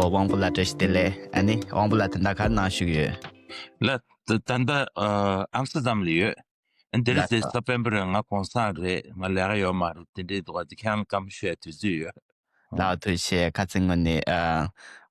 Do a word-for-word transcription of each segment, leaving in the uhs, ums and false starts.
དབང་པོ་ལགས་བཀྲ་ཤིས་བདེ་ལེགས། ཨ་ནི་དབང་པོ་ལགས་ད་ལྟ་ག་རེ་གནང་བཞུགས་ཡོད། ལགས། ད་ད་ལྟ་ཨ་ཨམ་སི་ཏར་ཌམ་ལ་ཡོད། འདི་རེད་ལགས་དེ་སོ། སྤེན་པ་རེད། ང་གུང་སེང་རེད། ང་ལས་ཀ་ཡོད་མ་རེད། དེ་འདྲའི་འདུག་ག་དེ་ཁྱེད་རང་བཀའ་མོལ་ཞུ་ཡ་དུས་ཚོད་ཡོད། ལགས་ཐུགས་རྗེ་ཆེ། ཁ་སང་ངོས་ནས་ཨ་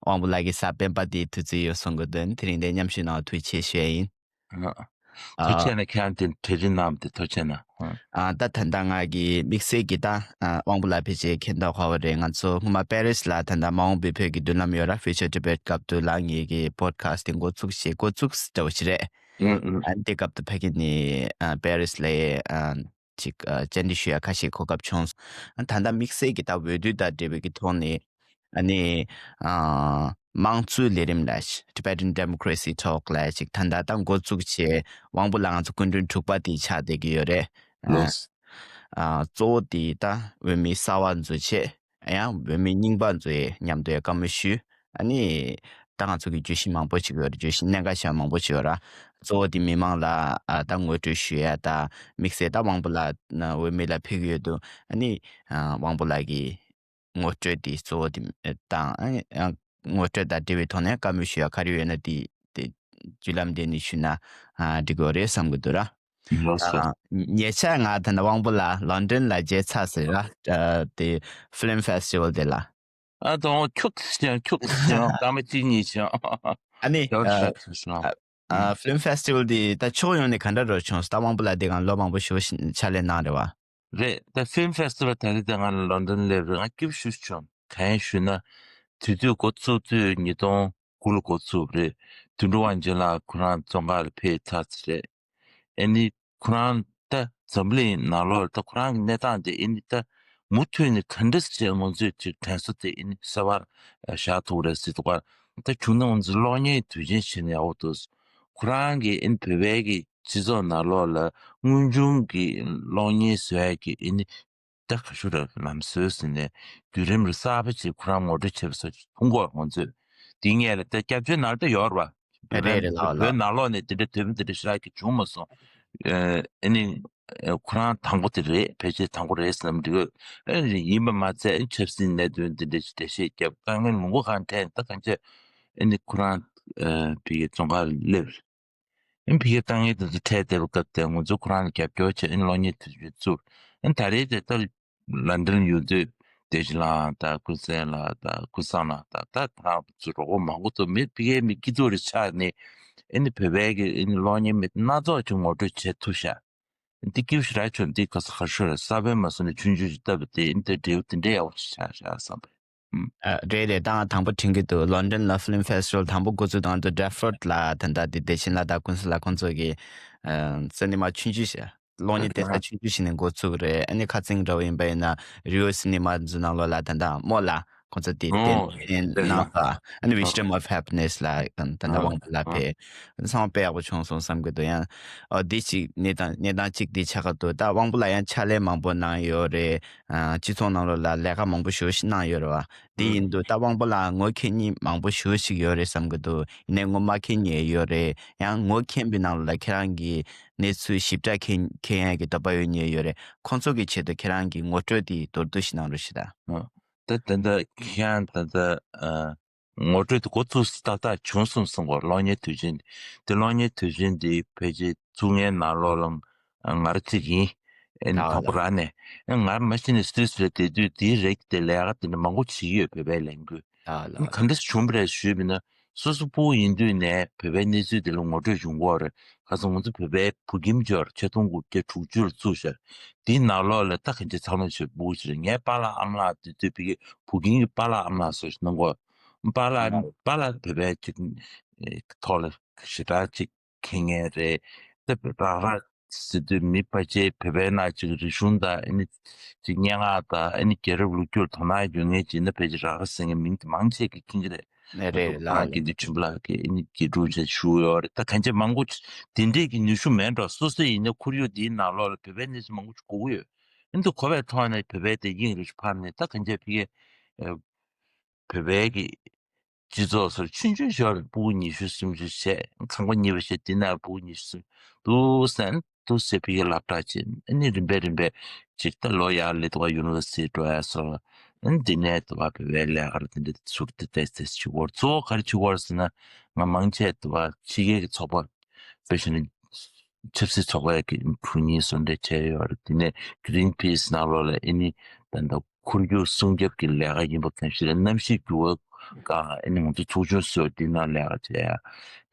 དབང་པོ་ལགས་ཀྱི་གཟའ་སྤེན་པ་དེའི་དུས་ཚོད་ཡོད་གསུང་གི་འདུག་དེ་རིང་འདིར་མཉམ་ཞུགས་གནང་བ་ཐུགས་རྗེ་ཆེ་ཞུ་ཡ་ཡིན། ཨ། ཐུགས་རྗེ་ཆེ་ན་ཁྱེད་རང་དེ་གྲ་སྒྲིག་གནང་བ་དེ་ཐུགས་རྗེ་ཆེ་ན། ཨ། ཨ། ད་ད་ལྟ་ང་གི་དམིགས་བསལ་གྱི་ད་ཨ་དབང་པོ་ལགས་ཕལ་ཆེར་མཁྱེན་རྟོགས་ཡོད་རེད། ང་ཚོ་སྔོན་མ་པེ་རིས་ལ་ད་ལྟ་མ་འོངས་པའི་བོད་ཀྱི་མདུན་ལམ་ཡོད་ར། Future Tibet སྐབས་དུ་ལ་ངེད་ཀྱི་པོ་ཌི་ཁ་སི་ཊི་དེ་འགོ་བཙུགས་བྱས། འགོ་བཙུགས་འདྲ་བོ་ཞིག་རེད། ཨུ་ཨུ། ཨ་ནི་དེ་སྐབས་དུ་ཕ་གི་ནས་ཨ་པེ་རིས་ལ་ཨ་ཅིག་ཨ་བཅར་འདྲི་ཞུ་ཡ་ཁ་ཤས་གོ་སྐབས་བྱུང་སོང་། ཨ་ད་ལྟ་དམིགས་བསལ་གྱི་ད་འོས་བསྡུ་དང་འབྲེལ་བའི་གི་ཐོག་ནས། ཨ་ནི་ཨ་དམངས་གཙོའི་ལས་རིམ་ལ་Tibetan Democracy Talk ལ་ཅིག་ད་ལྟ་ད་འགོ་བཙུགས་བྱས། དབང་པོ་ལགས་ང་ཚོ་སྐུ་མགྲོན་དྲུག་པ་དེ་ཆགས་བསྡད་ཀྱི་ཡོད་རེད། ཨ་ལགས། ཨ་གཙོ་བོ་དེ་ད་འོས་མི་གསར་པ་ཚོ་བྱས། ཡང་འོས་མི་རྙིང་པ་ཚོའི་མཉམ་དུ་ཡང་བཀའ་མོལ་ཞུས། ཨ་ནི་ད་ང་ཚོ་གི་བརྗོད་གཞི་མང་པོ་ཞིག་ཡོད་རེད། བརྗོད་གཞི་གནད་འགག་ཆེ་བ་མང་པོ་ཞིག་ཡོད་ར། གཙོ་བོ་དེ་མི་མང་ལ་ཨ་ད་ངོ་སྤྲོད་ཞུ་ཡ་ད་དམིགས་བསལ་ད་དབང་པོ་ལགས་འོས་མི་ལ་ཕེབས་ཀྱི་ཡོད་འདུག་ཨ་ནི་ཨ་དབང་པོ་ལགས་ཀྱི་ངོ་སྤྲོད་དེ་གཙོ་བོ་དེ་དང་། ཨ་ངོ་སྤྲོད་དང་འབྲེལ་བའི་ཐོག་ནས་བཀའ་མོལ་ཞུ་ཡ་ག་རེ་ཡོད་ན་དེ་དེ་བརྒྱུད་ལམ་དེ་ནས་ཞུས་ན་ཨ་འགྲིག་གི་རེད་བསམ་གྱི་འདུག་ར། ལགས་སོ། ཨ་ཉེ་ཆར་ང་ད་ནི་དབང་པོ་ལགས་ལོན་ཌོན་ལ་མཇལ་ཚར་ཟེར་ར། ཨ་དེ་ཕི་ལིམ་ཕེ་སི་ཊི་ཝལ་དེ་ལ། ཨ་དང་ཁྱུག་ཅིག་ཁྱུག་ཅིག་སྐར་མ་གཅིག་གཉིས་ཅིག་ཨ་ནི་ཡག་ཨ་ཤག་ཤག་ཨ་ཕི་ལིམ་ཕེ་སི་ཊི་ཝལ་དེ་ད་ཕྱོགས་ཡོངས་ནས་ག་འདྲ་རོ་བྱུང་། ད་དབང་པོ་ལགས་དེ་གང་ལོ་མང་པོ་ཞིག་ཕྱག་ལས་གནང་རེད་བ། རེད། ད་ཕི་ལིམ་ཕེ་སི་ཊི་ཝལ་ད་རེས་ད་ང་ལོན་ཌོན་སླེབས་རེད། ང་སྐྱིད་པོ་ཞེ་པོ་བྱུང་། གང་ཡིན་ཞུས་ན། དུས་ཚོད་འགོ་བཙུགས་དུས་ཉིས་སྟོང་དགུ་ལ་འགོ་བཙུགས་རེད། དོན་གྲུབ་དབང་ཆེན་ལགས་ཁོ་རང་བཙོན་ཁང་ལ་ཕེབས་ཚར་ཚར་རེད། ཨ་ནི་ཁོ་རང་ད་འཛམ་གླིང་ནང་ལོགས་ལ་ད་ཁོ་རང་གི་གནས་སྟངས་དེ་ཨ་ནི་ད་མུ་མཐུད་ནས་ག་འདྲ་བྱས་ང་ཚོས་ཅིག་དྲན་གསོ་དེ་ཨ་ནི་གསར་པ་བཞག་ཐུབ་རེད་ཟེར་འདུག་ག་ད་བྱུང་ན་ང་ཚོ་གློག་བརྙན་དུས་ཆེན་བྱས་ན་ཡག་པོ་འདུག་ཁོ་རང་གིས་ཨ་ནི་བོད་པའི་གི་སྤྱི་ཚོགས་ནང་ལོགས་ལ་དངོས་བྱུང་གི་གློག་བརྙན་བཟོ་ཡ་གི་ཨ་ནི་ད་ག་ཞུ་ར་ལམ་སྲོལ་ཟེར་ནས་བརྒྱུད་རིམ་རེ་གསར་པ་ཅིག་ཁོ་རང་ངོ་སྤྲོད་བྱས་པ་སོགས་ཅིག་མཐོང་གོ་ང་ཚོས། དེ་སྔོན་ལ་ད་སྐྱབས་བཅོལ་ནང་ལ་ད་ཡོད་རེད་བ། རེད་རེད་ལགས་ལགས། བོད་ནང་ལོགས་ནས་དེ་འདྲ་དོན་དེ་འདྲ་ཞེ་དྲག་གི་བྱུང་མ་སོང་། ཨ་ནི་ཁོ་རང་དང་པོ་དེ་རེད། ཕལ་ཆེར་དང་པོ་རེད་བསམ་འདུག་ཨ་ནི་ཡིན་པ་མ་ཚད་ཆབ་སྲིད་གནད་དོན་དེ་འདྲ་ཞིག་འགྲེལ་བཤད་བརྒྱབ། དཀའ་ངལ་མང་པོ་གང་འཕྲད་ད་གང་ཆེ་ཨ་ནི་ཁོ་རང་ཕ་གིའི་བཙོན་ཁང་ལ་སླེབས། ཨ་ནི་ཕ་གིའི་དཀའ་ངལ་དེ་ཚོ་འཕྲད་བསྡད་པའི་སྐབས་དེ་ང་ཚོ་ཁོ་རང་ལ་རྒྱབ་སྐྱོར་བྱས། ཨ་ནི་གློག་བརྙན་དེ་ཚོ་བཙུགས། ཨ་ནི་ད་རེས་དེ་ལྟར་ལན་ཌོན་ཡོད་དུས་བདེ་ཆེན་ལགས་དང་ཀུན་གསལ་ལགས་དང་ཀུན་བཟང་ལགས་དང་ད་ཁོ་རང་ཚོ་རོགས་པ་མང་པོ་འདུག་མི་ཕ་གིའི་མི་སྐྱིད་སྡུག་རེ་ཆགས་ནས་ཨ་ནི་བོད་པའི་གི་ཨ་ནི་གློག་བརྙན་མི་སྣ་ཚོགས་ཀྱི་ངོ་སྤྲོད་བྱེད་ཐུབ་ཤག་འདི་སྐྱིད་པོ་ཞེ་དྲག་བྱུང་། འདི་ག་ས་ག་ཤོར་རེད། ས་བོན་མ་སོང་ནས་ཆུང་ཆུང་ཞིག་བཏབ་པ་དེ་ཨ་ནི་དེ་འབྲས་བུ་དེ་འདྲའི་ཡག་པོ་ཞིག་ཆགས་ཤག་བསམ་པས། ཨ་རེད་རེད། ད་ང་དང་པོ་དྲན་གྱི་འདུག་ལོན་ཌོན་ལ་ཕི་ལིམ་ཕེ་སི་ཊི་ཝལ་དང་པོ་འགོ་བཙུགས་དང་དུ་ཌེ་ཕོར་ཌི་ལ་ད་ལྟ་དེ་བདེ་ཆེན་ལགས་དང་ཀུན་གསལ་ལགས་ཁོང་ཚོ་གིས་ཨ་སི་ནི་མ་ཆུང་ཆུང་ཞིག་གློག་བརྙན་དེ་ད་ཆུང་ཆུང་ཞིག་ནས་འགོ་བཙུགས་རེད། ཨ་ནི་ཁ་སང་འདྲ་བོ་ཡིན་པ་ཡིན་ན་རི་ཡོ་སི་ནི་མ་ཚོ་ནང་ལོགས་ལ་ད་ལྟ་རྨོ་ལགས་ཁོང་ཚོ་དེ་གཏན་ཨོ་གཏན་གནང་ས། ཨ་ནི་Wisdom of Happiness ལ་ད་ལྟ་དབང་པོ་ལགས་ཕེབས། ཚང་མ་དཔེ་ཡག་པོ་བྱུང་སོང་བསམ་གྱི་འདུག་ཡང་ཨ་འདི་ཅིག་གནས་སྟངས་གནས་སྟངས་གཅིག་འདི་ཆགས་ཀྱི་འདུག་ད་དབང་པོ་ལགས་ཡང་ཕྱག་ལས་མང་པོ་གནང་ཡོད་རེད། ཨ་སྤྱི་ཚོགས་ནང་ལོགས་ལ་ལས་ཀ་མང་པོ་ཞེ་པོ་ཞིག་གནང་ཡོད་རེད་བ། དེ་ཡིན་དུས་ད་དབང་པོ་ལགས་ངོ་མཁྱེན་མཁན་མང་པོ་ཞེ་པོ་ཞིག་ཡོད་རེད་བསམ་གྱི་འདུག་ཡིན་ནའི་ངོ་མ་མཁྱེན་མཁན་ཡོད་རེད། ཡང་ངོ་མཁྱེན་པའི་ནང་ལ་ཁྱེད་རང་གིས་གནས་ཚུལ་ཞིབ་ཕྲ་མཁྱེན་མཁྱེན་ཡག་གི་འདོད་པ་ཡོད་མཁན་ཡོད་རེད། ཁོང་ཚོ་གི་ཆེད་དུ་ཁྱེད་རང་གི་ངོ་སྤྲོད་དེ་མདོར་བསྡུས་ཤིག་གནང་རོགས་ཞུ་ད། ད་ད་ལྟ་ཁྱེད་རང་ད་ལྟ་ཨ། ངོ་སྤྲོད་དེ་འགོ་ཚུགས་ཏག་ཏག་བྱུང་སོང་གསུང་གོ་གློག་བརྙན་དུས་ཆེན་འདི། དེ་གློག་བརྙན་དུས་ཆེན་འདི་ཕལ་ཆེར་བཙུགས་མཁན་ནང་ལོགས་ལ་ང་རང་གཅིག་ཡིན། ཨེ་ནི་ལགས་དང་པོ་ལགས། རང་ནས་ཨེ་ང་རང་མ་གཞི་ནས་སུད་སི་ལ་བསྡད་དུས་དེའི་རིགས་དེ་ལས་ཀ་དེ་འདྲ་མང་པོ་བྱེད་ཀྱི་ཡོད། བོད་པའི་ལས་འགུལ་ལགས་ལགས། ག་འདྲ་བྱུང་བ་རེད་ཞུས་པ་ཡིན་ན། སོ་སོ་ཕྲུ་གུ་ཡིན་དུས་ནས་བོད་པའི་གནས་ཚུལ་དེ་ལ་ངོ་སྤྲོད་བྱུང་གི་ཡོད་རེད། ཁ་སང་ང་ཚོ་བོད་པའི་བོད་ཁྱིམ་ཅིག་ཡོད་རེད། ཆིག་སྟོང་དགུ་བརྒྱ་དྲུག་ཅུ་ལ་བཙུགས་ཤག་དེའི་ནང་ལོགས་ལ་ད་གང་ཅི་ཚང་མ་ཞིག་ཕྲུ་གུ་ཞིག་རེད། ངའི་པཱ་ལགས་ཨ་མ་ལགས་དེ་དུས་ཕ་གི་བོད་ཁྱིམ་གྱི་པཱ་ལགས་ཨ་མ་ལགས་སོགས་ཤིག་གནང་གོ། པཱ་ལགས་པཱ་ལགས་བོད་པའི་ཅིག་ཐོག་ལ་ཞེ་དྲག་ཅིག་མཁྱེན་མཁན་རེད། ད་རག་རག་ཟེར་དུས་མི་ཕལ་ཆེར་བོད་པའི་ནང་ཅིག་རིག་གཞུང་དང་ཨ་ནི་ཅིག་སྙན་ངག་དང་ཨ་ནི་རྒྱལ་རབས་ལོ་རྒྱུས་ལ་དོ་སྣང་ཡོད་མཁན་ཅིག་ཡིན་ན་ཕལ་ཆེར་རག་རག་ཟེར་མཁན་མིང་དེ་མང་ཆེ་གིས་མཁྱེན་གྱི་རེད། རེད་རེད་ལགས། དགེ་འདུན་ཆོས་འཕེལ་ལགས་ཀྱིས་ཨ་ནི་དགེ་ཕྲུག་ཅིག་ཞུགས་ཡོད་རེད། ད་གང་ཅི་མང་པོ་དེ་འདྲས་ཀྱི་ནུས་ཤུགས་མེད་འགྲོ། སོ་སོ་ཡིན་ན་ཁོར་ཡུག་འདིའི་ནང་ལོགས་ལ་བོད་པའི་གནས་ཚུལ་མང་པོ་ཞིག་གོ་གི་ཡོད། ཨ་ནི་གོ་བའི་ཐོག་ནས་བོད་པའི་དེ་དབྱིངས་རིག་ཕར་ནས་ད་གང་ཅི་ཕ་གི་བོད་པའི་གི་སྤྱི་ཚོགས་ཚོར་ཆུང་ཆུང་ཞིག་ཡོད་རེད། ཕྲུ་གུ་ཉི་ཤུ་སུམ་ཅུ་བྱས། ཁང་པ་གཉིས་པ་བྱས། དེ་ནས་ཕྲུ་གུ་ཉི་ཤུ་སུམ་ཅུ་འདུག་ཟེར་ན་འདུག་ཟེར་ཕ་གིར་སློབ་གྲྭ་ཕྱིན། ཨ་ནི་རིམ་པས་རིམ་པས་ཅིག་ད་ལོ་ཡར་སླེབས་འདུག་ག་ཡུ་ནི་ཝར་སི་ཊི་འགྲོ་ཡ་སོགས། ཨ་ནི་འདི་ནས་དུ་བ་བོད་པའི་ལས་ཀར་དེ་འདྲ་ཟུར་དུ་ཏེས་ཏེས་བྱེད་དགོས། གཙོ་བོ་ག་རེ་བྱེད་དགོས་ཟེར་ན། ང་མང་ཆེ་དུ་བ་ཕྱི་རྒྱལ་གྱི་ཚོགས་པ་དཔེ་བཞིན་ཆབ་སྲིད་ཚོགས་པའི་གི་དྲུང་ཡིག་བཟོ་འདྲ་བྱས་ཡོད་རེད། དེ་ནས་Greenpeace་ནང་ལོགས་ལ་ཨ་ནི་ད་ལྟ་ཁོར་ཡུག་སྲུང་སྐྱོབ་ཀྱི་ལས་ཀ་ཡིན་པ་གང་ཞིག་ལ་གནམ་གཤིས་འགྱུར་བ་སྒང་ཨ་ནི་ང་ཚོ་ཚོགས་ཆུང་བཟོས་འདི་ནང་ལས་ཀ་བྱས་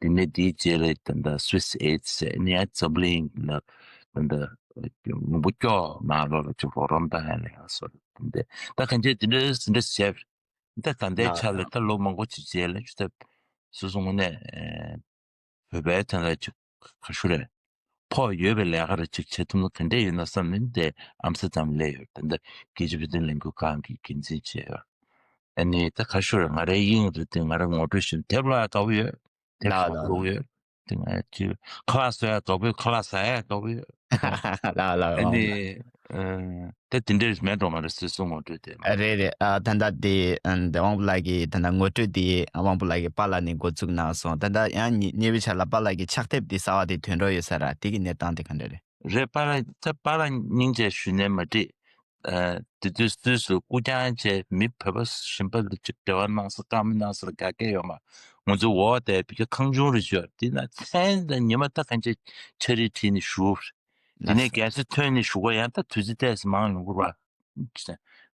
ཡ། དེ་ནས་དེའི་རྗེས་ལ་ད་ལྟ་Swiss Aid་ཟེར་ཨ་ནི་ཡང་འཛམ་གླིང་ལ་ད་ལྟ་ལུང་པ་སྐྱོ་ནང་ལོགས་ལ་ཅིག་རོགས་རམ་བཏང་ཡ་ལས་ཀ་བཟོ་རེད། དེ་འདྲ་ད་གང་ཅི་དེ་འདྲ་འདི་འདྲ་བྱས། ད་ད་ལྟའི་ཆ་ལ་ད་ལོ་མང་པོ་ཅིག་རྗེས་ལ་ཅིག་ད་སོ་སོ་ངོས་ནས་ཨེ་བོད་པའི་དོན་ལ་ཅིག་ག་ཞུ་རེད། ཕོགས་ཡོད་པའི་ལས་ཀ་རེ་ཅིག་བྱེད་ཐུབ་ན་ག་འདྲས་ཡོད་ན་བསམ་ནས་དེ་ཨམ་སི་ཊར་ཌམ་སླེབས་ཡོད། ད་ལྟ་རྒྱལ་སྤྱིའི་བོད་དོན་ལས་འགུལ་ཁང་གི་འགན་འཛིན་བྱས་ཡོད། ཨ་ནི་ད་ག་ཞུ་རེད། ང་རའི་དབྱིངས་རེད་དེ་ང་རང་ངོ་སྤྲོད་ཞུ་དེབ་ཀློག་ཡ་དགའ་པོ་ཡོད། དེབ་ལགས་ཞིག་ལགས་ཀློག་ཡོད། དེ་ང་ཅི་ཁ་ལག་བཟོ་ཡ་དགའ་པོ་ཡོད། ཁ་ལག་ཟ་ཡ་དགའ་པོ་ཡོད། ལགས་ལགས་ཨ་དབང་པོ་ལགས། ནི་ཨ་ད་དེ་འདྲས་མེད་འགྲོ་མ་རེད། སོ་སོ་ངོ་སྤྲོད་དེ་མ་རེད་རེད། ཨ་ད་ལྟ་དེ་ཨ་དབང་པོ་ལགས་ཀྱི་ད་ལྟ་ངོ་སྤྲོད་དེ་དབང་པོ་ལགས་ཀྱི་པཱ་ལགས་ནས་འགོ་བཙུགས་གནང་སོང་། ད་ལྟ་ཡང་ཉེ་ཉེ་བའི་ཆར་ལ་པཱ་ལགས་ཀྱི་ཕྱག་དེབ་དེ་གསར་བ་དེ་ཐོན་འགྲོ་ཡོད་ས་ར། དེ་གི་གནས་སྟངས་དེ་ག་འདྲ་རེད། རེད། པཱ་ལགས་ད་པཱ་ལགས་སྙིང་རྗེ་ཞུ་ནས་མ་འགྲིག་ཨ་དེ་དུས་དུས་སུ་སྐུ་རྐྱང་བཅས་མི་བོད་པ་གཞན་པ་ལ་ཅིག་འབྲེལ་བ་གནང་ས་བཀའ་མོལ་གནང་ས་ལ་དགའ་སྐད་ཡོད་མ། ང་ཚོ་འོག་དེ་བི་ཁ་ཁང་ཆུང་རེ་ཅོ་དེ་ན་མཚན་དང་ཉི་མ་ད་གང་ཅི་ཆ་རེ་ཁྲིད་ནས་བཞུགས། དེ་ནས་རྒྱལ་སྲིད་ཐོན་ནས་བཞུགས་པ་ཡང་ད་དུས་ཚོད་ཏོག་ཙམ་མང་ཡོང་གི་རེད་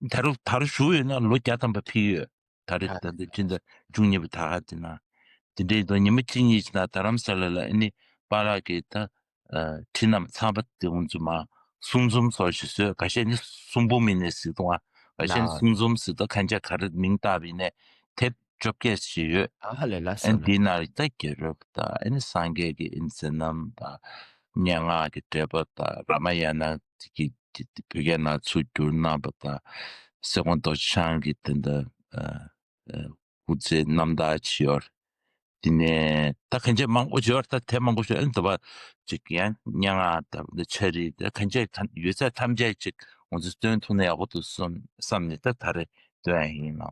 བ། ད་རུང་ད་རུང་བཞུགས་ཡོད་ན་ལོ་བརྒྱ་ཐམ་པ་ཕྱིན་ཡོད། ད་རེས་ད་ལྟ་སྤྱི་ཟླ་བཅུ་གཉིས་པའི་ཟླ་ཁ་དེ་ན། དེ་འདྲའི་དོ་ཉི་མ་གཅིག་གཉིས་ཀྱི་ནང་རྡ་རམ་ས་ལ་ལ་ཨ་ནི་པཱ་ལགས་ཀྱིས་ད་ཨ་ཁྲིད་རྣམ་ཚང་པ་དེ་ང་ཚོ་མ་གསུང་རྩོམ་སོགས་ཤིག་བཟོས། ཁ་ཤས་ནི་གསུང་འབུམ་ཡིན་ནའི་གཟིགས་མཐོང་བ། ཁ་ཤས་ནི་ལགས། གསུང་རྩོམ་ཟེར་དུས་གང་ཅི་ག་རེ་མིང་བཏགས་པ་ཡིན་ནའི་དེབ་བཅོ་བརྒྱད་ཞིག་ཡོད། ཨ་ལས་ལགས་སོ་ཨ་ལགས། འདི་ནང་ལ་ད་རྒྱལ་རབས་དང་ཨ་ནི་སངས་རྒྱས་ཀྱི་ཨིན་ཟེར་རྣམས་དང་སྙན་ངག་གི་འགྲེལ་པ་དང་རཱ་མ་ཡ་ན་གྱི་བོད་སྐད་ནང་ཚུར་བསྒྱུར་གནང་པ་དང་། གསེར་ཀོང་རྡོ་རྗེ་འཆང་གི་དེ་འདྲ་ཨ་ཨ་སྐུ་ཚེའི་རྣམ་ཐར་ཅིག་ཡོད། དེ་ནས་ད་གང་ཅི་མང་པོ་ཅིག་ཡོད། ད་དེབ་མང་པོ་ཞིག་ཨ་ནི་ད་བ་ཅིག་ཡང་སྙན་ངག་དང་འདི་ཕྱག་བྲིས་ད་གང་ཅི་ད་ཡོད་ཚད་ཐམས་ཅད་ཅིག་ང་ཚོས་སྟོན་ཐུབ་ན་ཡག་པོ་འདུག་བསམ་བསམ་ནས་ད་ད་རེས་སྟོན་ཡ་ཡིན་ནོ།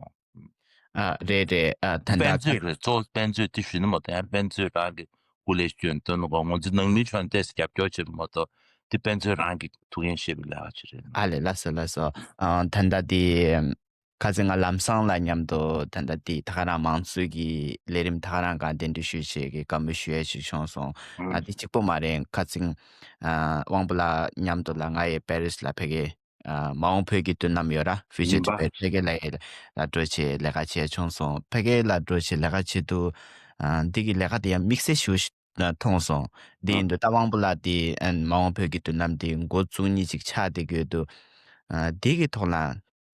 ཨ་རེད་རེད། ཨ་ད་དཔེ་ད་མཛོད་རེད། གཙོ་བོ་དཔེ་མཛོད་དེ་ཞུས་ན་མ་གཏོགས་ཡང་དཔེ་མཛོད་རང་གི་སྐུ་ལས་སྐྱོན་སྟོན་ནོ་གོ་ང་ཚོ་ནང་མི་ཆོས་ཏོག་ཙམ་རྒྱབ་སྐྱོར་བྱེད་པ་མ་གཏོགས་དེ་དཔེ་མཛོད་རང་གི་ཐུགས་འགན་བཞེས་པའི་ལས་ཀ་ཅིག་རེད། ཨ་ལས་ལགས་སོ་ལགས་སོ། ཨ་ད་ད་དེ་ཁ་སང་ང་ལམ་སང་ལ་མཉམ་དུ་ད་ལྟ་དེ་ད་ག་རང་མང་གཙོའི་གི་ལས་རིམ་ད་ག་རང་གང་གདན་འདྲེན་ཞུས་བྱས་ཀྱི་བཀའ་མོལ་ཞུ་ཡས་ཞིག་བྱུང་སོང་། ཨ་དེ་གཅིག་པོ་མ་རེད། ཁ་སང་ཨ་དབང་པོ་ལགས་མཉམ་དུ་ལ་ང་ཡི་པེ་རིས་ལ་ཕ་གི་ཨ་མ་འོངས་བོད་ཀྱི་མདུན་ལམ་ཡོད་ར། ཕིའུ་ཅར་ཡིན་པ། ཕེ་ཕ་གི་ལ་ཡི་ལ་འགྲོ་བྱས་ལས་ཀ་བྱས་བྱུང་སོང་། ཕ་གི་ལ་འགྲོ་བྱས་ལས་ཀ་བྱེད་དུས་ཨ་འདི་གི་ལས་ཀ་དེ་ཡང་དམིགས་བསལ་ཞུ་མཐོང་སོང་། དེ་ཡིན་དུས་ད་དབང་པོ་ལགས་དེ་ཨ་མ་འོངས་བོད་ཀྱི་མདུན་ལམ་དེ་འགོ་བཙུགས་མཁན་ཅིག་ཆགས་བསྡད་ཀྱི་ཡོད་དུས། ཨ་དེ་གི་ཐོག་ལ་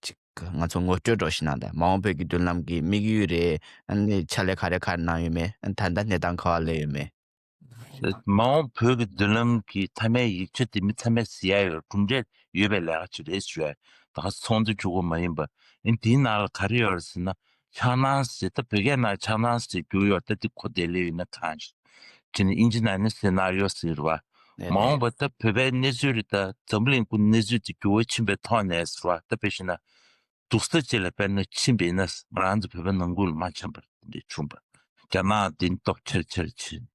ཅིག་ང་ཚོ་ངོ་སྤྲོད་འདྲ་ཞིག་གནང་དང་། མ་འོངས་བོད་ཀྱི་མདུན་ལམ་གྱི་དམིགས་ཡུལ་རེད། ཨ་ནི་ཕྱག་ལས་ག་རེ་ག་རེ་གནང་ཡོད་མེད། ཨ་ད་ལྟ་གནས་སྟངས་ག་པར་སླེབས་ཡོད་མེད། མ་འོངས་བོད་ཀྱི་མདུན་ལམ་གྱི་མཐའ་མའི་ཡིག་ཆ་དེ་མི་ཚང་མས་གཟིགས་ཡ་ཡོད། གྲུབ་འབྲས་ཡོད་པའི་ལས་ཀ་ཅིག་རེད་ཞུ་ཡ། ད་ག་ཚོགས་འདུ་བཅུ་དགུ་མ་ཡིན་པ། ཨ་ནི་དེའི་ནང་ལ་ག་རེ་ཡོད་རེད་ཟེར་ན། འཆར་སྣང་ཟེར། ད་བོད་སྐད་ནང་འཆར་སྣང་ཟེར་བསྒྱུར་ཡོད། ད་འདི་གོ་བདེ་ལེ་ཡོད་ན་གང་ཞིག་ཅེས་ནས་ཨིན་ཇི་ནང་ནས་སེ་ན་རི་ཡོ་ཟེར་བ། ནས་མ་འོངས་པ་ད་བོད་པའི་གནས་ཚུལ་རེད། ད་འཛམ་བུ་གླིང་ཁུལ་གནས་ཚུལ་དེ་འགྱུར་བ་ཕྱིན་པའི་ཐོག་ནས་ཟེར་བ། ད་དཔེ་བཞག་ན་སྡུག་ས་ཅིག་ལ་དཔེར་ན་ཕྱིན་པ་ཡིན་ན། ང་རང་ཚོ་བོད་པ་ནང་ཁུལ་ལ་མ་འཆམ་པ་དེ་འདྲ་བྱུང་བ། རྒྱ་ནག་འདི་སྟོབས་ཆེར་ཆེར་ཕྱིན།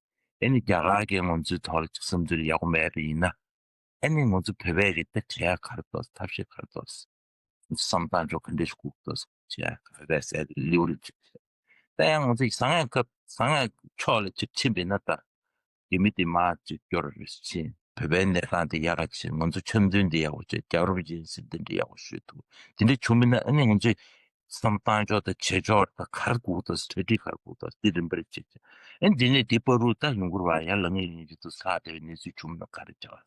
ཨེ་ནི་རྒྱ་གར་གྱིས་ང་ཚོའི་ཐོག་ལ་ཅིག་བསམ་ཚུལ་ཡག་པོ་མེད་པ་ཡིན་ན། ཨ་ནི་ང་ཚོ་བོད་པས་ཀྱི་ད་བྱེད་ཡ་ག་རེ་འདུག་ཐབས་ཤེས་ག་རེ་འདུག་བསམ་བཏང་ཆོག་ག་འདྲ་ཞིག་དགོས་འདུག་བྱེད་ཡ་ག་རེ་ཟེར་ལེའུ་རེ་གཅིག་བྱས། ད་ཡང་ང་ཚོ་བཟང་ཡ་སྐབས་བཟང་ཡ་ཕྱོགས་ལ་ཅིག་ཕྱིན་པ་ཡིན་ན། ད་རྒྱ་མི་དེ་མར་ཅིག་སྐྱོར་རེ་ཕྱིན། བོད་པའི་གནས་སྟངས་དེ་ཡག་ག་ཕྱིན། ང་ཚོ་འཆམ་མཐུན་དེ་ཡག་པོ་བྱས། རྒྱལ་བ་རིན་པོ་ཆེའི་སྲིད་དོན་དེ་ཡག་པོ་ཞུས་འདུག་དེ་འདྲ་བྱུང་བ་ཡིན་ན། ཨ་ནི་ང་ཚོས་བསམ་བཏང་ཕྱོགས་དང་བྱེད་ཕྱོགས་དང་ག་རེ་དགོས་འདུག་གྲ་སྒྲིག་ག་རེ་དགོས་འདུག་དེ་རིམ་པར་བྱེད་བྱེད། ཨ་ནི་འདི་ནས་འདི་བར་དུ་ད་ཡོང་གི་རེད་བ། ཡར་ལངས་ཡིན་གྱི་འདུག་ས་དེ་བའི་གནས་ཚུལ་བྱུང་ན་ག་རེ་བྱ་བ།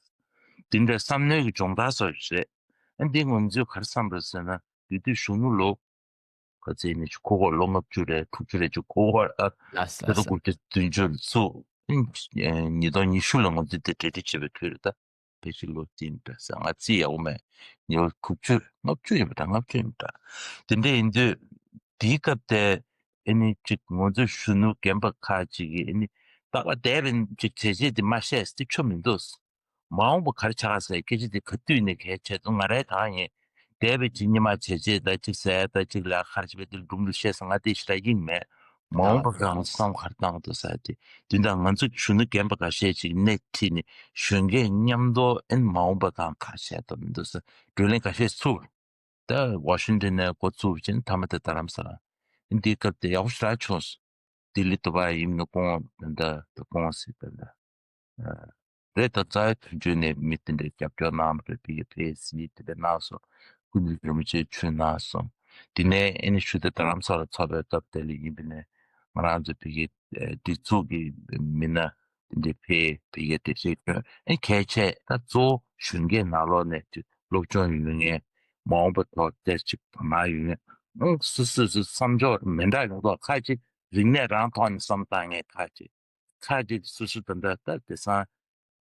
འདི་འདྲ་བསམ་མནོའི་གི་སྦྱོང་བརྡར་སོགས་རེད། ཨ་ནི་འདི་ང་ཚོས་ག་རེ་བསམ་རེད་ཟེར་ན། དེ་དུས་གཞོན་ནུ་ལོ་ག་ཚོད་ནས་ཅིག་འཁོར་བ། ལོ་ལྔ་བཅུ་རེད། དྲུག་ཅུ་རེད། ཅིག་འཁོར་བ། ཨ་ལགས་སོ་ད་ལྟ་ལགས་སོ། དགུ་བཅུ་བདུན་ཅུ་ཚོ། ཨ་ནི་ཉིས་སྟོང་ཉི་ཤུ་ལ་ང་ཚོས་དེ་གྲ་སྒྲིག་བྱེད་པའི་དུས་རེད་ད། ཕལ་ཆེར་ལོ་བདུན་འདྲ་ཟེར། ང་རྩིས་ཡག་པོ་མེད། ཉི་མ་དགུ་བཅུ། ལྔ་བཅུ་ཡིན་པ་འདྲ། ལྔ་བཅུ་ཡིན་པ་འདྲ། དེ་འདྲ་ཡིན་དུས་དེའི་སྐབས་དེ་ཨ་ནི་ཅིག་ང་ཚོ་གཞོན་ནུ་རྒན་པ་ཁག་ཅིག་གིས་ཨ་ནི་རྟག་པར་འདས་པའི་ཅིག་བྱས་རྗེས་དེ་མ་བཤད་དེ་ཆོ་མི་འདུག་མ་འོངས་པ་ག་རེ་ཆགས་ཀ་ཟེར་སྐད་ཆ་དེ་ག་དུས་ནས་གལ་ཆེ་འདུག་ང་རའི་ད་ཡིན། འདས་པའི་ཅིག་སྔོན་མ་བྱས་རྗེས་དང་ཅིག་ཟས་དང་ཅིག་ལས་ཁར་བྱས་པའི་དེ་སྒྲུང་དུ་བཤད་ས་ང་དེ་ཞེ་དྲག་ཡིན་མེད། མ་འོངས་པ་གང་བསམ་ག་རེ་བཏང་འདུག་ཟེར་དེ། དེ་འདྲ་ང་ཚོ་གཞོན་ནུ་རྒན་པ་འགའ་ཤས་ཅིག་སྣེ་ཁྲིད་ནས་གཞོན་སྐྱེས་མཉམ་དུ་ཨེ་མ་འོངས་པ་གང་ག་རེ་བྱས་འདུག་མི་འདུག་ཟེར་བགྲོ་གླེང་འགའ་ཤས་ཚུགས། ད་ཝ་ཤིང་ཊོན་ནས་འགོ་བཙུགས་པ་ཅིན་མཐའ་མ་དེ་རྡ་རམ་ས་ལ། འདིའི་སྐབས་དེ་ཡག་པོ་ཞེ་དྲག་བྱུང་སོང་། ལྡི་ལི་དུ་བ་ཡིན་ན་ཀོང་ད་ད་ཀོང་སི་ད་ད་རེད། ད་རྩ་བའི་དོན་གཅོད་ནས་མི་དེ་འདྲའི་རྒྱབ་སྐྱོར་གནང་བ་རེད། ཕ་གི་ཕ་གི་སི་དེ་འདྲ་གནང་སོང་། སྐུ་མདུན་རིན་པོ་ཆེ་མཆོད་གནང་སོང་། དེ་ནས་ཨེ་ནི་ཞུ་དེ་རྡ་རམ་ས་ལ་ཚོགས་པའི་སྐབས་དེ་ལ་ཡིན་པ་ནས་ང་རང་ཚོ་ཕ་གི་སྒྲིག་འཛུགས་ཀྱི་མི་སྣ་དེ་འདྲའི་ཕ་གི་ཕ་གི་དེ་བྱེད་ཀྱི་ཨེ་གལ་ཆེ། ད་གཙོ་བོ་གཞོན་སྐྱེས་ནང་ལོགས་ནས་སློབ་སྦྱོང་ཡོད་མཁན། མ་འོངས་པ་ཐོག་བསྡད་ཅིག་བག་མ་ཡོད་མཁན། སོ་སོ་སོ་བསམ་ཕྱོགས་མི་འདྲ་ཡོང་ཐོག་ཁ་ཅིག་རིག་གནས་རང་ཐོག་ནས་བསམ་བཏང་མཁན་ཁ་ཅིག་ཁ་ཅིག་སོ་སོ་དེ་འདྲ་ལྟ་དེང་སང་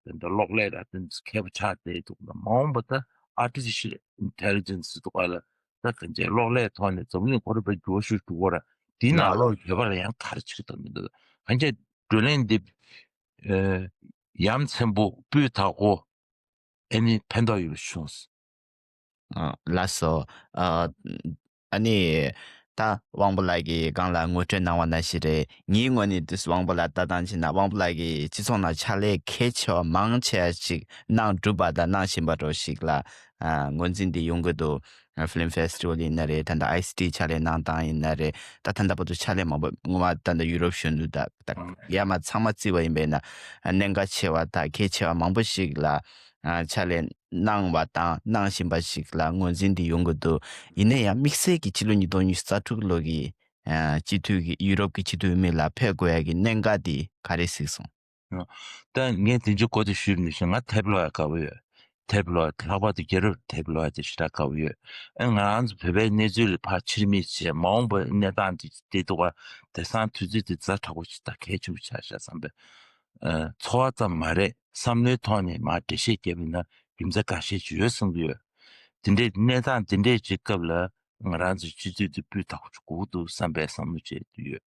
དེ་འདྲ་གློག་ཀླད་ལ་དེ་མཁས་པོ་ཆགས་བསྡད་འདུག་ལ། མ་འོངས་པ་ད་artificial intelligence་འདུག་ག་ལ། ད་གང་ཅི་གློག་ཀླད་ཐོག་ནས་འཛམ་གླིང་ཁོ་རང་དཔེ་འགྱུར་བ་ཤུགས་འགྲོ་གི་རེད། དེའི་ནང་ལོགས་ཡོད་པ་ལ་ཡང་ག་རེ་བྱེད་ཀྱི་འདུག་མི་འདུག་གང་ཅི་བགྲོ་གླེང་འདི་ཨ་ཡ་མཚན་པོ་སྤུས་དག་པོ་ཨ་ནི་ཕན་ཐོགས་ཡོད་པ་བྱུང་སོང་། ཨ། ལགས་སོ། ཨ་ཨ་ནི་ད་དབང་པོ་ལགས་ཀྱིས་སྒང་ལ་ངོ་སྤྲོད་གནང་བ་ནང་བཞིན་རེད། ངའི་ངོས་ནས་དུས་དབང་པོ་ལགས་ལྟ་སྟངས་བྱས་ན། དབང་པོ་ལགས་ཀྱིས་སྤྱི་ཚོགས་ནང་ཕྱག་ལས་གལ་ཆེ་བ་མང་ཆེ་བ་ཞིག་གནང་གྲུབ་པ་དང་གནང་བཞིན་པ་འདྲ་ཞིག་ལ་ཨ་ངོས་འཛིན་འདི་ཡོང་གི་འདུག་ཨ་ཕི་ལིམ་ཕེ་སི་ཊི་བལ་ཡིན་ན་རེད། ད་ལྟ་ཨའི་སི་ཊི་ཕྱག་ལས་གནང་སྟངས་ཡིན་ན་རེད། ད་ད་ལྟ་བར་དུ་ཕྱག་ལས་མང་པོ་སྔོན་མ་ད་ལྟ་ཡུ་རོབ་གཞོན་ནུ་དང་ད་ཡར་མར་ཚང་མ་བརྩིས་པ་ཡིན་པས་ན་གནད་འགག་ཆེ་བ་དང་གལ་ཆེ་བ་མང་པོ་ཞིག་ལ་ཨ་ཕྱག་ལས་གནང་བ་དང་གནང་བཞིན་པ་ཞིག་ལ་ངོས་འཛིན་འདི་ཡོང་གི་འདུག་ཡིན་ན་ཡང་དམིགས་བསལ་གྱི་ཕྱི་ལོ་ཉིས་སྟོང་ཉི་ཤུ་རྩ་དྲུག་ལོ་གི་ཨ་སྤྱི་འཐུས་ཀྱི་ཡུ་རོབ་ཀྱི་སྤྱི་འཐུས་མི་ལ་ཕེབས་དགོས་ཡ་གི་གནད་འགག་འདི་ག་རེ་གཟིགས་སོང་། ད་ངས་དེ་ཚོའི་སྐོར་དེ་ཞུས་པ་ནང་བཞིན་ང་ཐེབས་ལོག་ཡ་དགའ་བོ་ཡོད། ཐེབས་ལོག་ཡ་ལྷག་པར་དུ་རྒྱལ་རབས་ཐེབས་ལོག་ཡ་དེ་ཞེ་དྲག་དགའ་བོ་ཡོད། ཨ་ང་རང་ཚོ་བོད་པའི་གནས་ཚུལ་ལ་ཕར་ཕྱིར་མིག་བྱས། མ་འོངས་པའི་གནས་སྟངས་དེ་དེ་འདུག་ག་དེང་སང་དུས་ཚོད་དེ་ཛ་དྲག་པོ་ཞིག་དང་གལ་ཆེན་པོ་ཆགས་ཤག་བསམ་པའི་ཨ་ཚོར་བ་ཙམ་མ་རེད། བསམ་བློའི་ཐོག་ནས་མར་འགྲེལ་བཤད་བརྒྱབ་པ་ཡིན་ན་རྒྱུ་མཚན་འགའ་ཤས་ཅིག་ཡོད་བསམ་གྱི་ཡོད། དེ་འདྲའི་གནས་སྟངས་དེ་འདྲའི་ཅིག་སྐབས་ལ་ང་རང་ཚོའི་སྤྱི་འཐུས་དེ་སྤུས་དག་པོ་ཅིག་དགོས་འདུག་བསམ་པའི་བསམ་བློ་བྱེད་ཀྱི་ཡོད།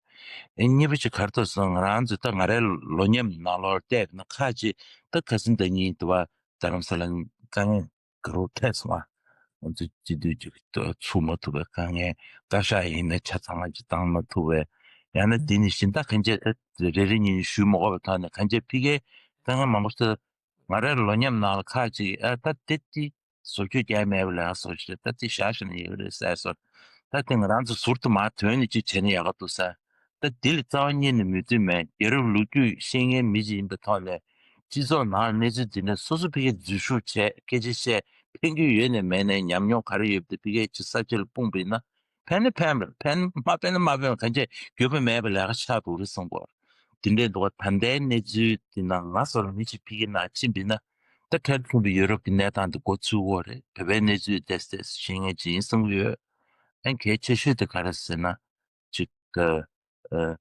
ཨེ་གཉིས་པ་ཅིག་ག་རེ་འདུག་ཟེར་ན། ང་རང་ཚོས་ད་ང་རའི་ལོ་མཉམ་ནང་ལོགས་བལྟས་པ་ན་ཁ་ཅིག་ད་ཁ་སང་ཟླ་གཉིས་དུ་བ་རྡ་རམ་ས་ལ་དཀའ་ངལ་དགའ་རབ་འཕྲད་སོང་བ། ང་ཚོ་སྤྱི་འཐུས་ཅིག་ཚུགས་མ་ཐུབ་པའི་དཀའ་ངལ། བཀའ་ཤག་ཡིན་ན་ཆ་ཚང་ཅིག་བཏང་མ་ཐུབ་པའི། ཡང་ན་དེ་ནི་གཞན་དག་གང་ཅི་ཨ་རེ་རེ་གཉིས་གཉིས་ཞུས་མ་དགོས་པའི་ཐོག་ནས་གང་ཅི་ཕ་གིའི་དཀའ་ངལ་མང་པོ་ཞིག་ང་རའི་ལོ་མཉམ་ནང་ལ་ཁག་ཅིག་ཨ་ད་དེ་དེ་བཟོ་བཅོས་རྒྱག་མེད་པ་ལས་ཨ་བཟོ་ཞིག་རེད། ད་དེ་བཞག་བཞག་ན་ཡག་རེད་ཟེར་སོང་། ད་དེ་ང་རང་ཚོ་ཟུར་དུ་མར་དོན་ནས་ཅིག་བྱས་ན་ཡག་ག་འདུག་ཟེར། ད་དེ་ལ་རྩ་བ་ཉིད་ནས་མོས་མཐུན་མེད། རྒྱལ་རབས་ལོ་རྒྱུས་ཤེས་མཁན་མི་ཅིག་ཡིན་པའི་ཐོག་ནས་སྤྱི་ཚོགས་ནང་གནས་ཚུལ་འདི་འདྲ་སོ་སོ་ཕ་གིར་འཛུལ་ཞུགས་བྱས་སྐད་ཆ་བཤད། ཕན་གྱི་ཡོད་ནས་མེད་ནས་ཉམས་མྱོང་ག་རེ་ཡོད་པ་དེ་ཕ་གིར་ཅིག་ས་ཆ་ལ་སྤུངས་པ་ཡིན་ན་ཕན་ན་ཕན་པ་རེད། ཕན་མ་ཕན་ན་མ་ཕན་པ། གང་ཅི་འགྱོད་པ་མེད་པ་ལས་ཀ་ཆགས་འགྲོ་གི་རེད་བསམ་གྱི་ཡོད། དེ་འདྲའི་འདུག་ག་ད་ལྟའི་གནས་ཚུལ་འདི་ནང་ང་སོགས་ལ་མི་ཞིག་ཕ་གི་ནང་ཕྱིན་པ་ཡིན་ན། ད་འཕྲལ་ཐུག་པའི་ཡུ་རོབ་ཀྱི་གནས་སྟངས་འདི་མགོ་ཚོས་ཀྱི་ཡོད་རེད། བོད་པའི་གནས་ཚུལ་ཏོག་ཙམ་ཏོག་ཙམ་ཤེས་མཁན་ཅིག་ཡིན་བསམ་གྱི་ཡོད། ཨ་གལ་ཆེ་ཤོས་དེ་ག་རེ་ཟེར་ན། ཅིག་ཨ་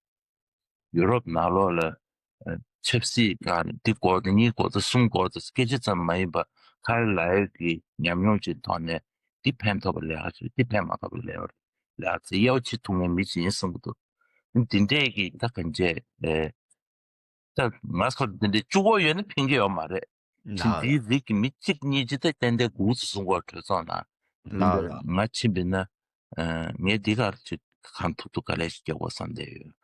ཡུ་རོབ་ནང་ལོགས་ལ་ཨ་ཆབ་སྲིད་སྒང་ནས་འདི་སྐོར་དེ་གཉིས་སྐོར་དེ་གསུམ་སྐོར་དེ་སྐད་ཆ་ཙམ་མ་ཡིན་པ། ཁ་རེ་ལག་ཡོད་ཀྱི་ཉམས་མྱོང་ཅིག་ཐོག་ནས་འདི་ཕན་ཐོགས་པ་ལས་ཀ་ཅིག་འདི་ཕན་མ་ཐོགས་པ་ལས་ཀ་ལས་ཀ་ཚེ་གཡར་བ་བྱེད་ཐུབ་མཁན་མི་ཅིག་ཡིན་བསམ་གྱི་འདུག་འདི་འདྲས་ཀྱི་ད་གང་བྱས་ཨེ། ད་ང་ཚོ་འདི་འདྲའི་གཅིག་པོ་ཡོད་ན་ཕན་གྱི་ཡོད་མ་རེད། ལགས་ཅིག་འདིའི་རིགས་ཀྱི་མི་གཅིག་གཉིས་ཅིག་ད་ཏན་ཏན་དགོས་ཚུལ་གསུང་གོ་གྲོས་ཚོགས་ནང་། འདི་ལགས་འདྲ་ལགས། ང་ཕྱིན་པ་ཡིན་ན། ཨ་ངས་འདི་གར་ཅིག་གང་ཐུབ་ཐུབ་ག་ལེ་ཞིག་རྒྱག་དགོས་བསམ་བསྡད་ཡོད།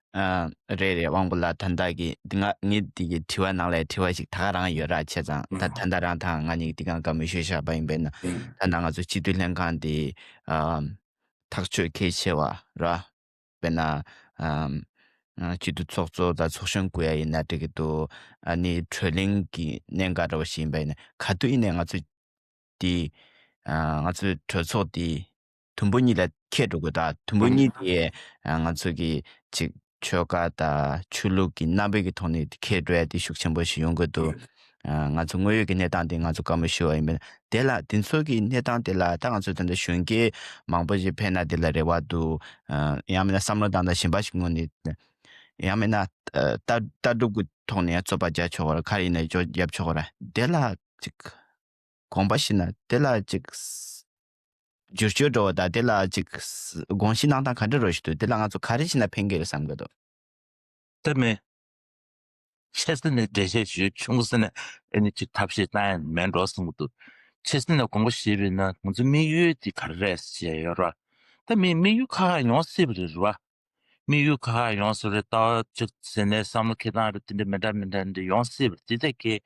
ཨ་རེད་རེད། དབང་པོ་ལགས། ད་ལྟ་གི་འདི་ང་ངས་འདི་གི་དྲི་བ་ནང་ལས་དྲི་བ་ཞིག་ད་ག་རང་ཡོད་ར། བྱས་ཙང་ད་ད་ལྟ་རང་དང་ང་གཉིས་འདི་གང་བཀའ་མོལ་ཞུས་བཞག་པ་ཡིན་པས་ན། ད་ལྟ་ང་ཚོ་སྤྱི་འཐུས་ལྷན་ཁང་འདི་ཨ་ཐག་གཅོད་གལ་ཆེ་བ་ར། དཔེར་ན། ཨམ། ཨ་སྤྱི་འཐུས་ཚོགས་གཙོ་དང་ཚོགས་གཞོན་བསྐོ་ཡ་ཡིན་ན་འགྲིག་གི་འདུག་ཨ་ནི་གྲོས་གླེང་གི་གནད་འགག་འདྲ་བོ་ཞིག་ཡིན་པ་ཡིན་ན་ག་དུས་ཡིན་ནའི་ང་ཚོ་འདི། ཨ་ང་ཚོའི་གྲོས་ཚོགས་འདི་དུམ་བུ་གཉིས་ལ་ཁེལ་འགྲོ་དགོས། ད་དུམ་བུ་གཉིས་དེ་ཨ་ང་ཚོ་གི་ཅིག་ཆོལ་ཁ་དང་ཆོས་ལུགས་ཀྱི་རྣམ་པའི་གི་ཐོག་ནས་འདི་ཁེལ་འགྲོ་ཡ་དེ་ཤུགས་ཆེན་པོ་ཞིག་ཡོང་གི་འདུག་ཨ་ང་ཚོ་དངོས་ཡོད་ཀྱི་གནས་སྟངས་དེ་ང་ཚོ་བཀའ་མོལ་ཞུ་བ་ཡིན་པས། དེ་ལ་དེ་ཚོ་གི་གནས་སྟངས་དེ་ལ་ད་ང་ཚོ་ད་ལྟ་གཞོན་སྐྱེས་མང་པོ་ཞིག་ཕེབས་ན་དེ་ལ་རེ་བ་འདུག་ཨ་ཡང་མིན་ན་བསམ་བློ་བཏང་སྟངས་གཞན་པ་ཞིག་ངོས་ནས། ཡང་མིན་ན་ཨ་ལྟ་ལྟ་གྲུབ་ཀྱི་ཐོག་ནས་རྩོད་པ་རྒྱག་ཆོག་གི་རེད། ག་རེ་ཡིན་ན་ཅོ་རྒྱབ་ཆོག་གི་རེད། དེ་ལ་ཅིག་དགོངས་པ་བཞེས་ན་དེ་ལ་ཅིག་བསྒྱུར་བཅོས་འགྲོ་བ་དང་དེ་ལ་ཅིག་དགོངས་བཞེས་གནང་སྟངས་ག་འདྲ་རོ་ཞིག་འདུག་དེ་ལ་ང་ཚོ་ག་རེ་བྱས་ན་ཕན་གྱི་རེད་བསམ་གྱི་འདུག་ད་མེད། ཆེ་ས་ནས་འགྲེལ་བཤད་ཞུ། ཆུང་ས་ནས་ཨེ་ནི་ཅིག་ཐབས་ཤེས་བཏང་ཡ་མེད་འགྲོ་གསུང་གི་འདུག་ཆེ་ས་ནས་དགོངས་པ་བཞེས་པ་ཡིན་ན་ང་ཚོ་དམིགས་ཡུལ་དེ་ག་རེ་རེད་ཟེར་ཡ་ཡོད་ར། ད་མི་དམིགས་ཡུལ་ཁག་ཁག་ཡོང་སྲིད་པ་རེད་ར། དམིགས་ཡུལ་ཁག་ཁག་ཡོང་སྲིད་པ་རེད། ལྟ་བ་ཅིག་ཟེར་ནས་བསམ་བློ་འཁྱེར་སྟངས་རེད། དེ་འདྲ་མི་འདྲ་མི་འདྲ་འདྲ་ཡོང་སྲིད་པ་རེད། དེ་ད་གི་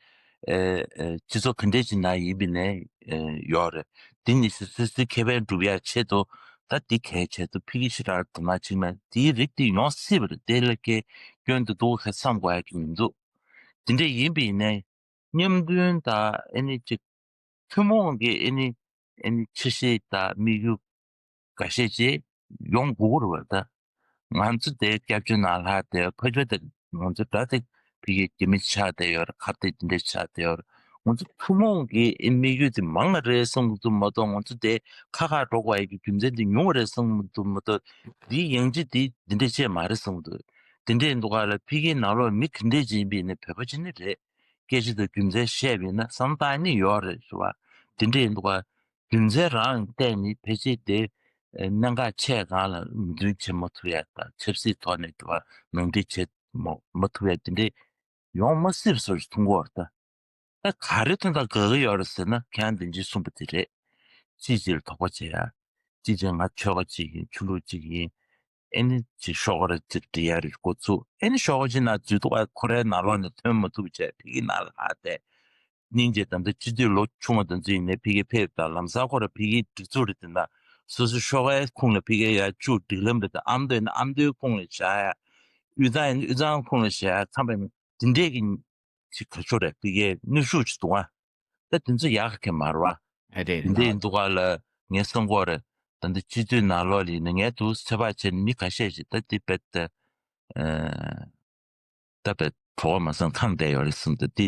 ཨེ་ཨེ་སྤྱི་ཚོགས་ག་འདྲས་ཅིག་ནང་ཡིན་པ་ནས་ཨེ་ཡོད་རེད། དེ་ནི་སོ་སོའི་ཁེ་ཕན་སྒྲུབ་ཡག་ཆེད་དུ་ད་དེ་གལ་ཆེད་དུ་ཕ་གི་ཕྱི་དྲག་དོ་སྣང་བྱེད་མ་དེའི་རིགས་དེ་ཡོང་སྲིད་པ་རེད། དེ་ལ་སྐྱོན་དུ་འདུག་ག་བསམ་དགོས་ཡག་གི་མི་འདུག་དེ་འདྲས་ཡིན་པ་ཡིན་ནའི་མཉམ་མཐུན་དང་ཨེ་ནི་ཅིག་ཐུན་མོང་གི་ཨེ་ནི་ཨེ་ནི་འཆར་གཞི་དང་དམིགས་ཡུལ་འགའ་ཤས་ཅིག་ཡོང་དགོས་ཀྱི་རེད་པ། ད་ང་ཚོ་དེ་སྐྱབས་བཅོལ་ནང་ལྷག་དེ་ཕ་གི་དེ་ང་ཚོ་ད་དེ་ཕ་གི་རྒྱ་མི་ཆགས་བསྡད་ཡོད་རེད། ཁ་གཏད་དེ་འདྲས་ཆགས་བསྡད་ཡོད་རེད། ང་ཚོ་ཐུན་མོང་གི་ཨེ་དམིགས་ཡུལ་དེ་མང་བ་རེད་བསམ་གྱི་འདུག་མ་གཏོགས་ང་ཚོ་དེ་ཁ་ཁ་འགྲོ་དགོས་ཡག་གི་རྒྱུ་མཚན་དེ་ཉུང་བ་རེད་བསམ་གྱི་འདུག་མ་གཏོགས་འདིའི་ཡང་ཅིག་དེ་འདི་འདྲས་བྱས་མ་རེད་བསམ་གྱི་འདུག་དེ་འདྲས་འདུག་ག་ལ་ཕ་གིའི་ནང་ལོགས་མི་ག་འདྲས་ཅིག་ཡིན་པ་ཡིན་ན་བོད་པ་ཅིག་ནི་རེད། སྐད་ཆ་དང་རྒྱུ་མཚན་བཤད་པ་ཡིན་ན་བསམ་བློ་བཏང་ནི་ཡོད་རེད་ཟེར་བ། དེ་འདྲ་ཡིན་འདུག་ག་རྒྱུ་མཚན་རང་བལྟས་ནས་ཕལ་ཆེར་དེ་གནད་འགག་ཆེ་སྒང་ལ་མོས་མཐུན་བྱེད་མ་ཐུབ་ཡ་དང་ཆབ་སྲིད་ཐོག་ནས་དེ་བ་ནང་འགྲིག་བྱེད་མ་མ་ཐུབ་ཡ་དེ་འདྲ་ཡོང་མ་སྲིད་པ་བཟོ་ཞིག་མཐོང་གི་ཡོད་རེད་ད། ད་ག་རེ་དོན་དག་དགའ་གི་ཡོད་རེད་ཟེར་ན་ཁྱེད་རང་འདི་འདྲ་གསུངས་པ་དེ་རེད། གཅིག་གཅིག་ལ་དོགས་པ་བྱེད་ཡ། གཅིག་གཅིག་ང་ཆོལ་ཁ་གཅིག་ཡིན་ཆོས་ལུགས་གཅིག་ཡིན། ཨེ་ནི་ཅིག་ཤོག་ཁ་ར་ཅིག་འབྲི་ཡ་རེ་འགོ་ཚུགས། ཨེ་ནི་ཤོག་ཁ་ཅིག་ནང་འཛུལ་འདུག་ག་ཁོ་རའི་ནང་ལོགས་ནས་ཐོན་མ་ཐུབ་བྱས་ཕ་གིའི་ནང་ལ་ལྷག་བསྡད། སྙིང་རྗེ་ད་ལྟ་སྤྱི་འཐུས་ལོ་ཆུང་བ་དེ་ཚོ་ཡིན་ནའི་ཕ་གིར་ཕེབས་དང་ལམ་སང་ཁོ་ར་ཕ་གིའི་སྒྲིག་འཛུགས་རེད་དེ་འདྲ། སོ་སོའི་ཤོག་ཁའི་ཁུངས་ལ་ཕ་གིར་ཡར་བཅུག་སྒྲིག་ལམ་རེད་དེ་ཨ་མདོ་ཡིན་ན་ཨ་མདོའི་ཁུངས་ལ་བཞག་ཡ། དབུས་གཙང་ཡིན་ན་དབུས་གཙང་ཁུངས་ལ་བཞག་ཡ་ཚང་མ་ཡིན་ན་དེ་འདྲས་ཀྱི་ཅིག་ག་ཚོད་རེད་ཕ་གིའི་གནོན་ཤུགས་ཅིག་འདུག་ཨ། ད་དེ་ཚོ་ཡག་གི་མ་རེད་བ། ཨ་རེད། དེ་འདྲ་ཡིན་འདུག་ག་ལ་ངས་བསམ་གྱི་ཡོད་རེད། ད་འདི་སྤྱི་འཐུས་ནང་ལོགས་ལ་ཡིན་ན་ངས་འདུག་ཚོད་དཔག་བྱས་ན་མི་ཁ་ཤས་ཤིག་ད་འདི་རྦད་དེ་ཨ་ད་རྦད་གྲོགས་མ་སང་ཁང་བསྡད་ཡོད་རེད་བསམ་འདུག་འདི་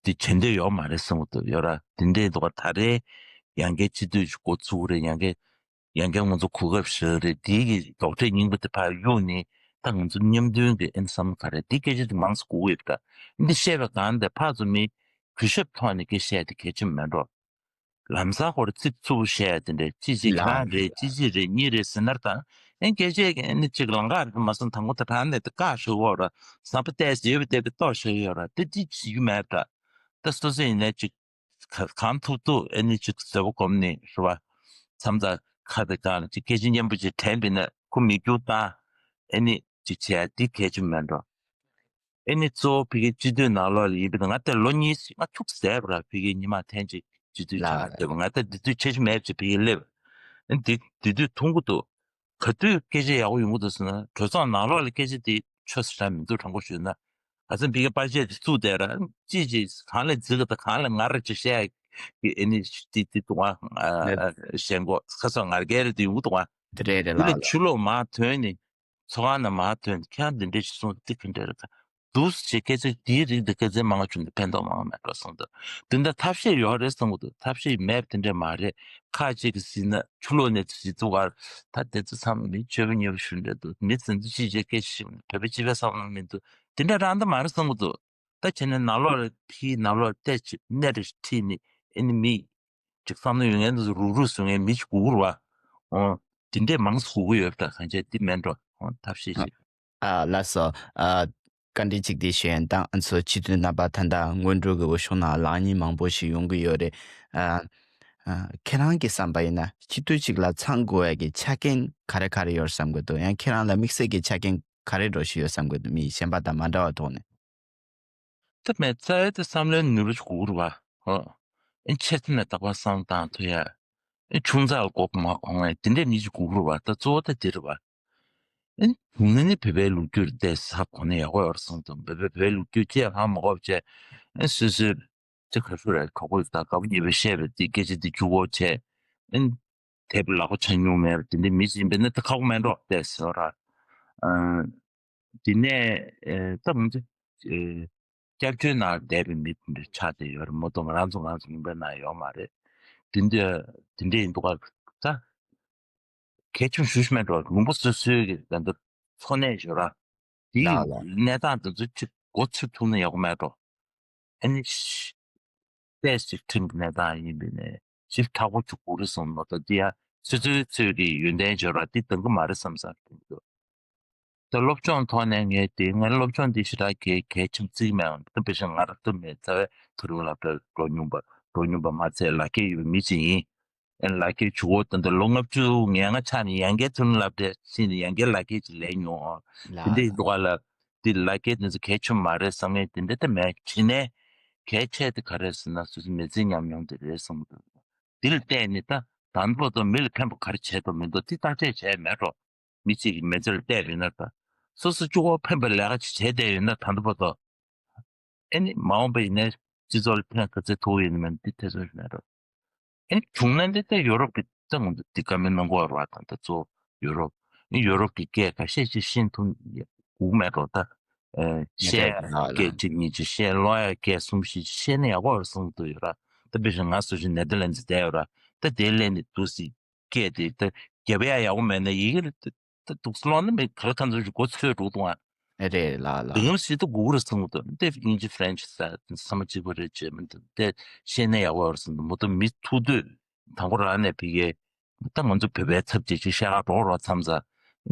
འདི་བྱེད་འདོད་ཡོད་མ་རེད་བསམ་གྱི་འདུག་ཡོད་ར་དེ་འདྲ་ཡིན་འདུག་ག་ད་རེས་ཡང་བསྐྱར་སྤྱི་འཐུས་ཤིག་འགོ་ཚུགས་རེད། ཡང་བསྐྱར་ཡང་བསྐྱར་ང་ཚོ་གོ་སྐབས་ཞིག་རེད། དེའི་གི་རྡོག་ཁྲེས་རྙིང་པ་དེ་ཕར་གཡུག་ནས་ད་ང་ཚོ་མཉམ་མཐུན་གི་ཨེ་བསམ་བློ་ག་རེ་འདི་སྐད་ཆ་དེ་མང་ཙམ་གོ་གི་ཡོད་པ་འདྲ། འདི་བཤད་པའི་སྒང་དེ་ཕར་ཚུར་མི་གུས་ཞབས་ཐོག་ནས་སྐད་ཆ་བཤད་དེ་གལ་ཆེན་མེད་འགྲོ། ལམ་སང་ཁོ་ར་ཚིག་རྩུབ་པོ་བཤད་ཡ་དེ་འདྲས་ཅི་ཅི་ལགས་ཁྱེད་རང་རེད་ཅི་ཅི་རེད་གཉིས་རེད་ཟེར་ན་དང་ཨེ་སྐད་ཆ་གི་ཨེ་ནི་གཅིག་ལམ་ཁ་རེད་མ་སོང་དང་པོ་དེ་རང་ནས་དེ་བཀག་ཤོག་འོ་ར་བཟང་པོ་བལྟས་ཡོད་པ་བལྟས་པའི་ལྟོ་ཤོག་ཡོད་ར་དེ་ཅི་བྱེད་རྒྱུ་མེད་འདྲ། ད་སོ་སོ་ཡིན་ནའི་གཅིག་ག་གང་ཐུབ་ཐུབ་ཨེ་ནི་ཅིག་བཟོད་པ་སྒོམ་ནས་རེད་བ། མཚམས་མཚམས་ཁ་དེ་གང་ལ་ཅིག་སྐད་ཆ་སྙན་པོ་ཅིག་དྲན་པས་ན་ཁོ་མིག་རྒྱུག་བཏང་ཨེ་ནི་ཅིག་བྱས་ཡ་འདི་གལ་ཆེན་མེད་འགྲོ། ཨེ་ནི་གཙོ་བོ་ཕ་གི་སྤྱི་འཐུས་ནང་ལོགས་ལ་ཡིན་པས་ན་ང་དེ་ལོ་གཉིས་ང་ཁྱུག་ཟས་པ་ར་ཕ་གི་ཉི་མ་ཐེངས་གཅིག་སྤྱི་འཐུས་ཆགས་བསྡད་པ་ང་དེ་དེ་དུས་ཆེ་ཆུང་མེད་ཅིག་ཕ་གི་སླེབས། ཨེ་འདི་དེ་དུས་མཐོང་གི་འདུག་ག་དུས་སྐད་ཆ་ཡག་པོ་ཡོང་གི་འདུག་ཟེར་ན་གྲོས་ཚོགས་ནང་ལོགས་ལ་སྐད་ཆ་དེ་ཆོ་ས་ར་མི་འདུག་དྲང་པོ་ཞུས་ན། ཨ་ཙི་འབི་གའི་པར་ཆས་དེ་བཙུགས་བསྡད་ར་ཅི་ཅི་གང་ལ་འཛིག་གི་དང་གང་ལ་ངར་ར་ཅི་བཤད་ཀྱི་ཨེ་ནི་ཏི་ཏི་ཏུ་ང་ཞེན་གོ་ཁ་སོ་ངར་གལ་རེ་དུ་ཡོང་གི་འདུག་ང་དེ་རེད་རེད་དེ་ལ་ལ་ཆུ་ལོག་མ་ཐོན་ནི་ཚོ་ཁང་ནང་མ་ཐོན་ནི་ཁྱེད་འདི་འདྲས་ཞིག་གསུངས་ཏི་ཁི་འདྲ་རེད་ཁ་འདུག་ཅེས་སྐད་ཆ་དེའི་རིགས་འདི་སྐད་ཆ་མང་བ་བྱུང་ནས་ཕན་ཐོགས་མང་བ་མེད་འགྲོ་གསུངས་འདུག་དེ་འདྲ་ཐབས་ཤེས་ཡོད་རེད་གསུངས་འདུག་ཐབས་ཤེས་མེད་དེ་འདྲས་མ་རེད་ཁ་ཅིག་གི་ཟིན་ན་ཆུ་ལོག་ནས་ཟིན་ཚུགས་བར་ད་དེ་ཚོ་ཚང་མ་མི་ཆོས་པ་ཉེས་པ་ཞུ་འདྲ་འདུག་མི་ཚེ་འདི་ཅི་བྱེད་སྐད་ཆ་ཞིག་བོད་པའི་སྤྱི་པའི་བསམ་བློ་མི་འདུག་དེ་འདྲ་རང་ད་མ་རེད་བསམ་གི་འདུག་ད་བྱས་ནས་ནང་ལོགས་ལ་ཕྱིའི་ནང་ལོགས་བལྟས་ཅིག་གནས་རེ་ཁྲིད་ནས་ཨེ་ནི་མི་ཅིག་བསམ་བློ་ཡོད་མཁན་དེ་ཚོ་རུག་རུག་བཟོ་མཁན་མི་ཅིག་དགོས་རེད་བ། འོ། དེ་འདྲས་མང་ཙམ་དགོས་ཀྱི་ཡོད་པ་འདྲ་གང་བྱས་འདི་མེད་འགྲོ་འོ་ཐབས་ཤེས་ཤིག་ཨ་ལགས་སོ། ཨ་བཀའ་འདྲི་གཅིག་འདི་ཞུ་ཡན་དང་ཨ་ཚོ་སྤྱི་འཐུས་རྣམ་པ་ད་ལྟ་སྔོན་འགྲོ་གི་འོས་ཤོག་ནང་ལངས་མཁན་མང་པོ་ཞིག་ཡོང་གི་ཡོད་རེད། ཨ་ཨ་ཁྱེད་རང་གི་བསམ་པ་ཡིན་ན་སྤྱི་འཐུས་གཅིག་ལ་ཚང་དགོས་ཡ་གི་ཆ་རྐྱེན་ག་རེ་ག་རེ་ཡོད་བསམ་གི་འདུག་ཡང་ཁྱེད་རང་ལ་དམིགས་བསལ་གྱི་ཆ་རྐྱེན་ག་རེ་འདྲ་ཞིག་ཡོད་བསམ་གི་འདུག་མི་གཞན་པ་དང་མ་འདྲ་བ་ཐོག་ནས། ད་མེད་རྩ་བའི་དེ་བསམ་བློའི་ནུས་པ་ཞིག་དགོས་རེད་བ། ཧོ། ཨེ་ཆེ་ཚད་ནས་རྟག་པར་བསམ་བཏང་ཐུབ་ཡ། ཨེ་ཆུང་ཙག་ལ་མགོ་མ་འཁོར་ཡ་དེ་འདྲས་མི་ཞིག་དགོས་རེད་བ། ད་གཙོ་བོ་ད་དེ་རེད་བ། ཨེ་བྱུང་ན་ནི་བོད་པའི་ལོ་རྒྱུས་རེད་དེ་ཧ་གོ་ན་ཡག་པོ་ཡོད་རེད་བསམ་འདུག་བོད་པའི་བོད་པའི་ལོ་རྒྱུས་ཅེས་ཧ་མ་གོ་བ་བྱས། ཨེ་སོ་སོའི་ཅི་ག་ཚོད་རེད་གྲོགས་པོ་ཡོད་ད་དགའ་པོ་ཉེ་པོས་བཤད་པའི་དེ་སྐད་ཆ་དེ་འཇུག་གོ་བྱས། ཨེ་དེབ་ལག་པ་འཆང་མྱོང་མེད་པ་དེ་འདྲའི་མི་ཞིག་ཡིན་པས་ན་ད་ཁག་པོ་མེད་འགྲོ་བལྟས་ཟེར་བ་ར། ཨ་དེ་ནས་ཨེ་ད་ང་ཚོ་ཨེ་སྐྱབས་བཅོལ་ནང་བསྡད་པའི་མི་དེ་འདྲ་ཆགས་བསྡད་ཡོད་རེད་མ་གཏོགས་ང་རང་ཚོ་ང་ཚོ་ཡིན་པའི་ནང་ཡོད་མ་རེད། དེ་འདྲ་དེ་འདྲ་ཡིན་འདུག་ག་ད་གལ་ཆུང་ཞུ་ཞུ་མེད་འགྲོ་ལུང་པ་སོ་སོའི་གི་ད་འདི་འཚོ་གནས་ཡོད་ར། དེའི་ལགས་ལགས། གནས་སྟངས་དེ་ཚོ་ཅིག་མགོ་ཚོད་ཐུབ་ན་ཡག་པོ་མེད་འགྲོ། ཨ་ནི་ཤི་ཏོག་ཙམ་ཁྲིམས་ཀྱི་གནས་སྟངས་ཡིན་པས་ནས་ཞིབ་ཚགས་པོ་ཅིག་དགོས་རེད་བསམ་མ་གཏོགས་འདི་ཡང་ཚོད་ཚོད་ཚོད་ཀྱི་ཡོན་ཏན་སྦྱོར་བ་འདི་འདང་གི་མ་རེད་བསམ་བསམ་གྱི་འདུག་ད་སློབ་སྦྱོང་ཐོག་ནས་ངས་དེ་ངའི་སློབ་སྦྱོང་འདི་ཞེ་དྲག་གལ་གལ་ཆེན་བརྩི་གི་མེད། ད་དཔེ་བཞིན་ང་རང་ཐུབ་མེད་རྩ་བའི་མཐོ་རིམ་སློབ་གྲྭར་འགྲོ་མྱོང་པ་འགྲོ་མྱོང་པ་མ་ཚད་ལག་ཁྱེར་ཡོད་པའི་མི་ཅིག་ཡིན། ཨེ་ལག་ཁྱེར་ཇུ་གོ་ད་ལྟ་ལོ་ལྔ་བཅུ་ང་ལྔ་ཆགས་ནས་ཡང་བསྐྱར་མཐོ་རིམ་སློབ་གྲྭར་ཕྱིན་ནས་ཡང་བསྐྱར་ལག་ཁྱེར་ཅིག་ལེན་མྱོང་། དེ་ལགས་འདྲའི་ལགས། འདུག་ག་ལ། དེ་ལག་ཁྱེར་དེ་ཚོ་གལ་ཆེན་མ་རེད་བསམ་མཁན་དེ་འདྲ་ད་མེད་བྱས་ནས། གལ་ཆེ་དེ་ག་རེ་ཟེར་ན་སོ་སོའི་མི་ཚེའི་ཉམས་མྱོང་དེ་རེད་བསམ་གི་འདུག་དེ་ལ་བལྟས་ནས་ད་ད་ལྟ་བར་དུ་མི་ལ་ཕན་པ་ག་རེ་བྱས་འདུག་མི་འདུག་དེ་བརྟག་དཔྱད་བྱས་མེད་འགྲོ། མི་གཅིག་གི་མི་ཚེ་ལ་བལྟས་པ་ཡིན་ན་ད། སོ་སོ་གཅིག་པོ་ཕན་པའི་ལས་ཀ་ཅིག་བྱས་བསྡད་ཡོད་ན་ད་ལྟ་བར་དུ། ཨེ་ནི་མ་འོངས་པ་ཡིན་ནའི་སྤྱི་ཚོགས་ལ་ཕན་ག་ཚོད་ཐོགས་ཡོད་ན་མེད་ན་འདི་ཐེ་ཚོམ་ཞིག་མེད་འགྲོ། ཨེ་ནི་བྱུང་ན་འདི་ལྟ་ཡོ་རོབ་ཀྱི་ད་ང་ཚོ་འདི་བཀའ་མོལ་གནང་གི་ཡོད་རེད་བ། ད་ད་གཙོ་བོ་ཡོ་རོབ། ཨེ་ཡོ་རོབ་ཀྱི་སྐད་ཁ་ཤས་ཅིག་ཤེས་ཐུབ་དགོས་མེད་འགྲོ་ད། ཨེ་ངས་བཤད་བལྟས་ཡ་ལ་སྐད་གཅིག་གཉིས་ཅིག་བཤད། ཀློག་ཡ་སྐད་གསུམ་བཞི་ཅིག་ཤེས་ན་ཡག་པོ་རེད་བསམ་གྱི་འདུག་ཡོད་ར། ད་དཔེ་བཞིན་ང་སུ་ཞིག་ནེ་དར་ལན་ཛི་བསྡད་ཡོད་ར། ད་དེའི་སླད་ནས་འདུག་སེ་སྐད་དེ་ད་རྒྱབ་ཡ་ཡག་པོ་མེད་ན་ཡི་གེ་ལ་ད་ད་འདུག་སེ་ཀློག་ན་མི་ག་ལ་ཐམས་ཅད་ཀྱི་མགོ་ཚོས་འགྲོ་འདུག་ཨ། རེད་ལགས་ལགས། དེ་གམ་སྲིད་དུ་དགོས་རེད་བསམ་གྱི་འདུག་དེ་དབྱིན་ཇི་ཧྥ་རན་ཆི་ས་ཚང་མ་གཅིག་པ་རེད་བྱས་མི་འདུག་དེ་ཤེས་ན་ཡག་པོ་རེད་བསམ་འདུག་མ་གཏོགས་མི་ཐུག་དུས་དང་པོ་རང་ནས་ཕ་གིའི་ད་ང་ཚོ་བོད་པའི་ཚབ་བྱེད་ཅིག་ཤ་ཁ་འགྲོ་རོགས་མཚམས་ས་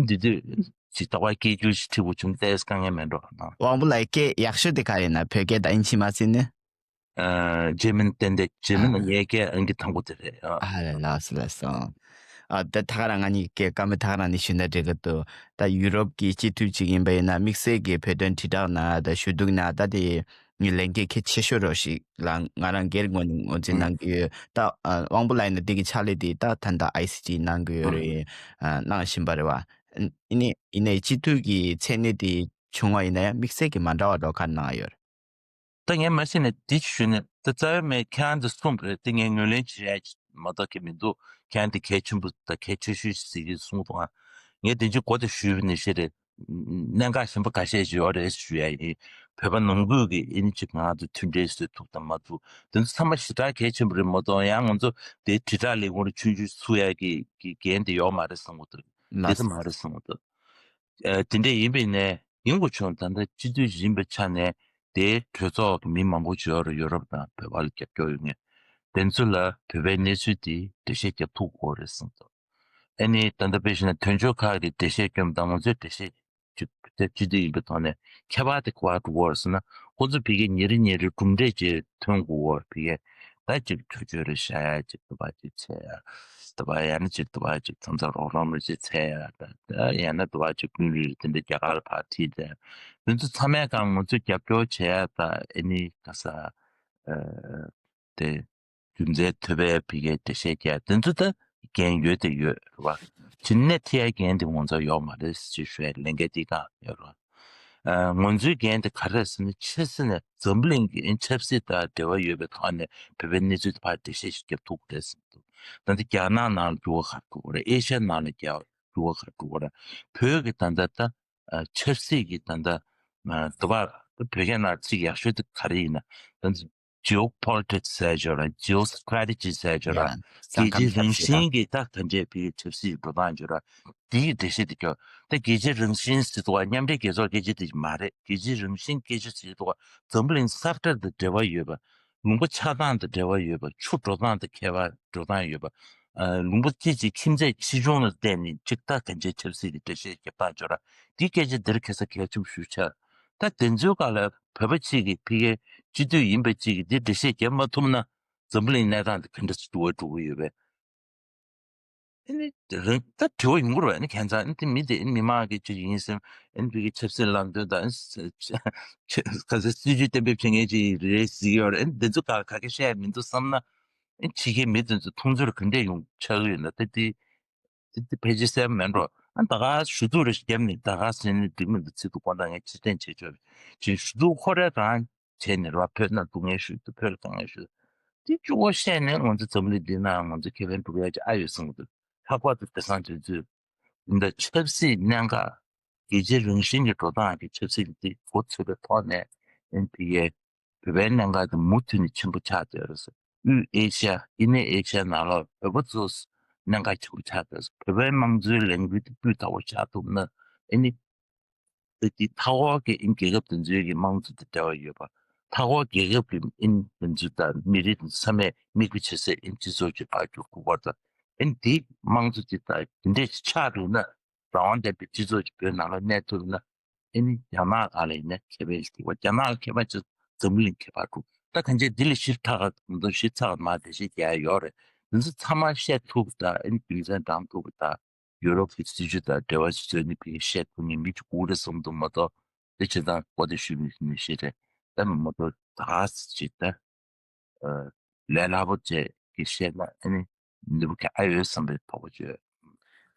འདི་དུས་ཅིག་ད་བར་སྐད་སྒྱུར་ཞིག་ཁྲིད་དགོས་བྱུང་ཏེ་དཀའ་ངལ་མེད་འགྲོ་ན། དབང་པོ་ལགས་སྐད་ཡག་ཤོས་དེ་ག་རེ་ཡིན་ན། བོད་སྐད་དང་དབྱིན་ཇི་མ་ཟིན་ནས། ཨ། ཇར་མན་ཏན་ཏན་ཇར་མན་ཨ་ངའི་སྐད་ཨང་ཀི་དང་པོ་དེ་རེད་ཨ། ཨ་ལ་ལགས་སོ་ལགས་སོ། ཨ་ད་ཐག་རང་ང་གཉིས་ཀྱི་བཀའ་མོལ་ཐག་རང་ནས་ཞུས་ན་འགྲིག་གི་འདུག་ད་ཡུ་རོབ་ཀྱི་སྤྱི་འཐུས་ཅིག་ཡིན་པ་ཡིན་ན་དམིགས་བསལ་གྱི་བོད་དོན་དྲིལ་བསྒྲགས་ནང་ད་ཞུ་གཏུག་ན་ད་དེ་ངའི་ལས་འགན་གལ་ཆེ་ཤོས་རོ་ཞིག་ལ་ང་རང་སྒེར་ངོས་ནས་ངོས་འཛིན་གནང་གི་ཡོད། ད་ཨ་དབང་པོ་ལགས་ཡིན་ན་འདི་གི་ཕྱག་ལས་དེ་ད་ད་ལྟ་ཨའི་སི་ཊི་གནང་གི་ཡོད་རེད། ཨ་གནང་བཞིན་པ་རེད་བ། ཡིན་ནའི་ཡིན་ནའི་སྤྱི་འཐུས་ཀྱི་མཚན་གནས་དེ་བྱུང་བ་ཡིན་ན་ཡང་དམིགས་བསལ་གྱི་མ་འདྲ་བ་འགྲོ་ག་གནང་ཡོད་རེད། ད་ངས་མ་ཤེས་ནས་འདི་ཞུས་ནས་ད་རྩ་བའི་མེད་ཁྱེད་རང་འདི་གསུངས་པ་རེད། དེ་ངས་ངོས་ལེན་བྱེད་ཡ་མ་གཏོགས་ཁྱེད་མི་འདུག་ཁྱེད་རང་འདི་གལ་ཆེན་པོ་དང་གལ་ཆེ་ཤོས་ཤིག་ཟེར་གྱི་གསུངས་འདུག་ཨ། ངས་དེ་ཅིག་གོ་དེ་ཞུས་པ་ནས་ཤེས་རེད། གནད་འགག་གཞན་པ་ཁ་ཤས་ཤིག་ཡོད་རེད་ཞུ་ཡ་ཡིན། བོད་པ་ནང་ཁུལ་གྱི་ཨེ་ནི་ཅིག་ང་ཚོ་མཐུན་འབྲེལ་བཟོས་ཐུབ་དང་མ་ཐུབ་དེ་ཚོ་ཚང་མ་ཞེ་དྲག་གལ་ཆེན་པོ་རེད་མ་གཏོགས་ཡང་ང་ཚོ་དེ་དྲིལ་བསྒྲགས་ལས་ཁུངས་ལ་ཆུང་ཆུང་ཚུགས་ཡ་གི་གི་འགན་དེ་ཡོད་མ་རེད་བསམ་གྱི་འདུག་དེ་ལགས་ཚོ་མ་རེད་བསམ་གྱི་འདུག་ཨ་དེ་འདྲ་ཡིན་པས་ནས་ཡིན་དགོས་བྱུང་ད་ལྟ་སྤྱི་འཐུས་ཡིན་པའི་ཆ་ནས་དེའི་གྲོས་ཚོགས་ཀྱི་མི་མང་པོ་ཅིག་ཡོད་རེད། ཡོ་རོབ་དང་བོད་པ་ལ་རྒྱབ་སྐྱོར་ཡོད་མཁན་དེ་ཚོ་ལ་བོད་པའི་གནས་ཚུལ་དེ་འགྲེལ་བཤད་རྒྱབ་ཐུབ་དགོས་རེད་བསམ་འདུག་ཨ་ནི་ད་ལྟ་དཔེ་བཞག་ན་དོན་གཅོད་ཁག་གིས་འགྲེལ་བཤད་སྐྱོན་དང་ང་ཚོས་འགྲེལ་བཤད་ཅིག་དེ་སྤྱི་འཐུས་ཡིན་པའི་ཐོག་ནས་ཁྱད་པར་དེ་ག་པར་འགྲོ་གི་ཡོད་རེད་ཟེར་ན། ཁོ་ཚོ་ཕ་གིའི་ཉིན་རེ་ཉིན་རེ་གྲུབ་འབྲས་ཅིག་ཐོན་དགོས་ཀྱི་ཡོད་རེད། ཕ་གིའི་ད་ཅིག་གྲོས་ཆོད་རེ་བཞག་ཡ་ཅིག་དེ་པ་ཅིག་བྱས་ཡ། དེ་པ་ཡང་ན་ཅིག་དེ་པ་ཅིག་མཚམས་མཚམས་རོགས་རམ་རེ་ཅིག་བྱས་ཡ། ད་ད་ཡང་ན་དེ་པ་ཅིག་ཀུན་རེ་རེ་དེ་འདྲ་རྒྱ་གར་ལ་ཕར་ཁྲིད་དེ། དེ་ཚོ་ཚང་མའི་སྒང་ང་ཚོས་རྒྱབ་སྐྱོར་བྱས་ཡ། ད་ཨེ་ནི་ག་ས་ཨ་དེ། རྒྱུ་མཚན་ཐོས་པའི་ཕ་གིའི་འགྲེལ་བཤད་རྒྱག་དེ་ཚོ་ད་འགན་ཡོད་དེ་ཡོད་རེད་བ། ཕྱི་ནས་ཁྲིད་ཡ་འགན་དེ་ང་ཚོ་ཡོད་མ་རེད་ཅེས་ཞུ་ཡ་ལས་འགན་དེ་གང་ཡོད་རེད་བ། ཨ་ང་ཚོའི་འགན་དེ་ག་རེ་རེད་ཟེར་ན་ཕྱི་སྲིད་ནས་འཛམ་བུ་གླིང་གི་ཆབ་སྲིད་དང་འབྲེལ་བ་ཡོད་པའི་ཐོག་ནས་བོད་པའི་གནས་ཚུལ་དེ་ཕར་འགྲེལ་བཤད་ཞིག་རྒྱབ་ཐུབ་ཀྱི་རེད་ཟེར་འདུག་ད་ལྟ་རྒྱ་ནག་ནང་ལ་འགྱུར་བ་ག་རེ་འགྲོ་གི་རེད། ཨེ་ཤ་ཡ་ནང་ལ་རྒྱ་འགྱུར་བ་ག་རེ་འགྲོ་གི་རེད། བོད་ཀྱི་ད་ལྟ་ད་ཨ་ཆབ་སྲིད་ཀྱི་ད་ལྟ་ཨ་འདི་པར་བོད་སྐད་ནང་ཚིག་ཡག་ཤོས་དེ་ག་རེ་ཡིན་ན་ད་geopolitics ཟེར་ཡ་ཅིག་ཡོད་ར། geostrategy ཟེར་ཡ་ཅིག་ཡོད་ར། ཡ་ས་རྒྱལ་ཁམས་སྤྱི་ཆབ་སྲིད་རང་བཞིན་གྱི་ད་གང་ཅི་བོད་ཀྱི་ཆབ་སྲིད་འགྲོ་སྟངས་ཅིག་ཡོད་ར། དེ་ཡི་འགྲེལ་བཤད་དེ་ཀྱང་ད་རྒྱལ་སྤྱི་རང་བཞིན་ཟེར་དུས་མཉམ་འབྲེལ་རྒྱལ་ཚོགས་སྐད་ཆ་དེ་མ་རེད། རྒྱལ་སྤྱི་རང་བཞིན་སྐད་ཆ་ཟེར་དུས་འཛམ་བུ་གླིང་གསར་བགྲངས་དང་འབྲེལ་བ་ཡོད་པ། ལུང་པ་ཆགས་སྟངས་དང་འབྲེལ་བ་ཡོད་པ། ཆུ་འགྲོ་སྟངས་དང་ཁྱད་པར་འགྲོ་སྟངས་ཡོད་པ། ཨ་ལུང་པ་གཅིག་གི་ཁྱིམ་མཚེས་ཆེ་ཆུང་ལ་བལྟས་ནས་གཅིག་ད་གང་ཅིའི་ཆབ་སྲིད་ཀྱི་འགྲེལ་བཤད་རྒྱབ་སྟངས་ཅིག་ཡོད་ར། དེའི་སྐད་ཆ་འདིར་ཁ་སང་གལ་ཆེན་པོ་ཞིག་ཆགས། ད་དེ་ཚོའི་སྒང་ལ་བོད་པ་གཅིག་གིས་ཕ་གིའི་སྤྱི་འཐུས་ཡིན་པ་གཅིག་གིས་འདིར་འགྲེལ་བཤད་རྒྱབ་མ་ཐུབ་ན་འཛམ་བུ་གླིང་གནས་སྟངས་དེ་ག་འདྲ་ཞིག་འགྱུར་བ་འགྲོ་གི་ཡོད་པས། ཨ་ནི་རང་ད་དྲི་བ་ཡོང་གི་རེད་པ། ཨ་ནི་ཁྱད་མཚར་ཨ་ནི་དེ་མི་དེ་ཨ་ནི་མི་མང་གི་ཅིག་ཡིན་སེམས། ཨ་ནི་ཕ་གིའི་ཆབ་སྲིད་ལམ་སྟོན་དང་ཨ་ནི་ག་ཚོད་སྲིད་ཇུས་གཏན་འབེབས་བྱེད་མཁན་ཅིག་རེད་ཟེར་གྱི་ཡོད་རེད། ཨ་ནི་དེ་ཚོ་ག་ག་གེ་བཤད་མི་འདུག་བསམ་ན། ཨ་ནི་ཕྱི་རྒྱལ་མི་དེ་ཚོ་མཐོང་ཚུལ་ག་འདྲས་ཡོང་ཆགས་ཀྱི་ཡོད་ན་ད་དེ་དེ་དེ་ཕལ་ཆེར་གསལ་པོ་མེད་འགྲོ། ཨ་ནི་ད་ག་ཞུ་གཏུག་རེ་ཞིག་བརྒྱབ་ནས་ད་ག་ཟེར་ནས་འགྲིག་མི་འདུག་ཚིག་ཏུ་དགོངས་དག་ངས་ཕྱིར་དྲན་བྱེད་ཆོག་རེད། ཅིག་ཞུ་གཏུག་ཁོ་རང་རང་བྱས་ནས་ར་བོད་ནང་སྡུག་བསྔལ་ཞུ་འདུག་བོད་ལ་དཀའ་ངལ་ཞུ་འདུག་དེ་གཅིག་པོ་བཤད་ནས་ང་ཚོ་འཛམ་གླིང་འདི་ནང་ང་ཚོ་ཁེ་ཕན་སྒྲུབ་ཡ་ཅིག་ཨ་ཡོད་བསམ་གྱི་འདུག་ལྷག་པར་དུ་དེང་སང་དུས་ཚོད་འདི་འདྲ་ཆབ་སྲིད་གནད་འགག་རྒྱལ་སྤྱིའི་རང་བཞིན་གྱི་འགྲོ་སྟངས་ཀྱི་ཆབ་སྲིད་འདི་འགོ་ཚུགས་པའི་ཐོག་ནས་ཨེན་པི་ཨེ་བོད་པའི་གནད་འགག་དེ་མུ་མཐུད་ནས་ཆེན་པོ་ཆགས་བསྡད་ཡོད་རེད་ཟེར། དབུས་ཨེ་ཤ་ཡ་དབྱི་ནེ་ཨེ་ཤ་ཡའི་ནང་ལོགས་བོད་པ་ཚོ་གནད་འགག་ཆེན་པོ་ཆགས་བསྡད་ཡོད་རེད་ཟེར། བོད་པའི་དམངས་གཙོའི་ལས་འགུལ་དེ་སྤུས་དག་པོ་ཆགས་ཐུབ་ན་ཨ་ནི། ད་དེ་མཐའ་འཁོར་གྱི་ཨིན་རྒྱལ་ཁབ་དེ་ཚོའི་གི་དམངས་གཙོ་དང་འབྲེལ་བ་ཡོད་པ། མཐའ་འཁོར་རྒྱལ་ཁབ་ཀྱི་ཨིན་དེ་ཚོ་དང་མི་རིགས་ཚང་མས་མིག་དཔེ་བྱེད་སའི་ཨིན་སྤྱི་ཚོགས་ཅིག་ཕར་ཚུར་ཁུག་པར་དང་ཨིན་དེ་དམངས་གཙོ་དེ་དང་དེ་འདྲས་ཅིག་ཆགས་འདུག་ན་རང་དབང་ལྡན་པའི་སྤྱི་ཚོགས་ཅིག་བོད་ནང་ལ་གནས་ཐུབ་ན་ཨིན་རྒྱ་ནག་སྒང་ལ་ཡིན་ན་ཁེ་ཕན་ཞིག་འདུག་པ། རྒྱ་ནག་ལ་ཁེ་ཕན་ཅིག་འཛམ་གླིང་ཁེ་ཕན་འདུག་ད་གང་ཅི་འདི་ལས་ཞིབ་ཕྲ་ག་ཞིབ་ཚགས་མ་དེ་ཤེས་རྒྱ་ཡོད་རེད། འདི་ཚོ་ཚང་མ་བཤད་ཐུབ་དང་ཨིན་རྒྱུ་མཚན་འདྲེན་ཐུབ་དང་། ཡུ་རོབ་ཀྱི་སྲིད་བྱུས་དང་འབྲེལ་བ་ཞིག་བཟོས་ནས་ཕ་གིར་བཤད་ཐུབ་མཁན་མི་གཅིག་པུ་རེད་བསམ་འདུག་མ་གཏོགས་དེ་བྱེད་སྟངས་གོ་བདེ་ཞུས་པའི་མི་ཞིག་རེད། ད་མོ་ཏོ་ད་ཅིག་ད་ལས་སླ་པོ་བྱས་ཀྱི་བཤད་ན་ཨ་ནི་འདི་བུ་ག་ཨ་ཡོད་བསམ་པའི་དོགས་པ་བརྗོད།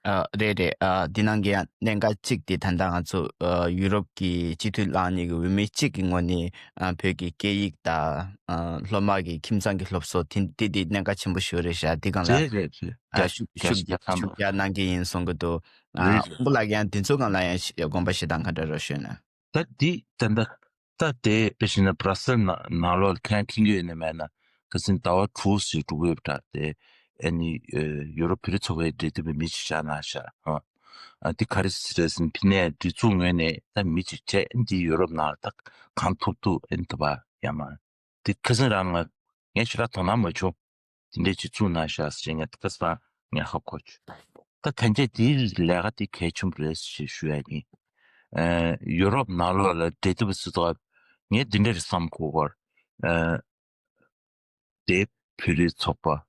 ཨ་རེད་རེད། ཨ་འདི་ནང་གི་ཡང་གནད་འགག་གཅིག་དེ་ད་ལྟ་ང་ཚོ་ཨ་ཡུ་རོབ་ཀྱི་སྤྱི་འཐུས་ལངས་མཁན་གྱི་འོས་མི་གཅིག་གི་ངོས་ནས་ཨ་བོད་ཀྱི་སྐད་ཡིག་དང་ཨ་སློབ་མ་གི་ཁྱིམ་ཚང་གི་སློབ་གསོ་དེ་དེ་དེ་གནད་འགག་ཆེན་པོ་ཞིག་རེད་ཤག་དེ་སྒང་ལ་རེད་རེད་རེད། ཨ་རྒྱ་ཤུགས་རྒྱ་ཤུགས་ཤུགས་རྒྱ་ཐམ་ཤུགས་པ་རྒྱག་གནང་གི་ཡིན་གསུང་གི་འདུག་ཨ་རེད་རེད། དབང་པོ་ལགས་ཀྱིས་ཡང་དེ་ཚོ་སྒང་ལ་ཡང་ཤ་དགོངས་པ་བཞེས་སྟངས་ག་འདྲ་རོགས་ཞུས་ན། ད་འདི་ད་ལྟ་ད་དེ་དཔེ་བྱས་ན་བྷ་ར་སེལ་ནང་ནང་ལོགས་ལ་ཁྱེད་རང་མཁྱེན་གྱི་ཡོད་ནི་མེད་ན། ཁ་སང་ཟླ་བ་དྲུག་ཙམ་འགྲོ་གི་ཡོད་པ་འདྲ། དེ་ཨ་ནི་ཨ་ཡུ་རོབ་བོད་རིགས་ཚོགས་པའི་འབྲེལ་མཐུད་པའི་མི་ཞིག་བཞག་གནང་ཤག་ཨ་ཨ་འདི་ག་རེ་ཟེར་ཟིན་ཕི་ནས་འདི་ཚོའི་ངོས་ནས་ད་མི་ཅིག་བྱས་འདི་ཡུ་རོབ་ནང་ལ་ད་གང་ཐུབ་ཐུབ་ཨ་ནི་ད་བ་ཡ་མ་འདི་ཁ་སང་རང་ང་ངས་ཞེ་དྲག་དོ་སྣང་མ་བྱུང་། དེ་འདྲས་ཅིག་བཙུགས་གནང་ཤག་ཟེར་ངས་ཁ་སང་ངས་ཧ་གོ་བྱུང་། ད་གང་ཅི་དེའི་ལས་ཀ་དེ་གལ་ཆེན་པོ་རེད་ཞེས་ཞུ་ཡ་ཡིན། ཨ་ཡུ་རོབ་ནང་ལོགས་ལ་འབྲེལ་མཐུད་པ་སུ་ཚོགས་ངས་འདི་འདྲས་བསམ་གོ་བར། ཨ་དེ་བོད་རིགས་ཚོགས་པ་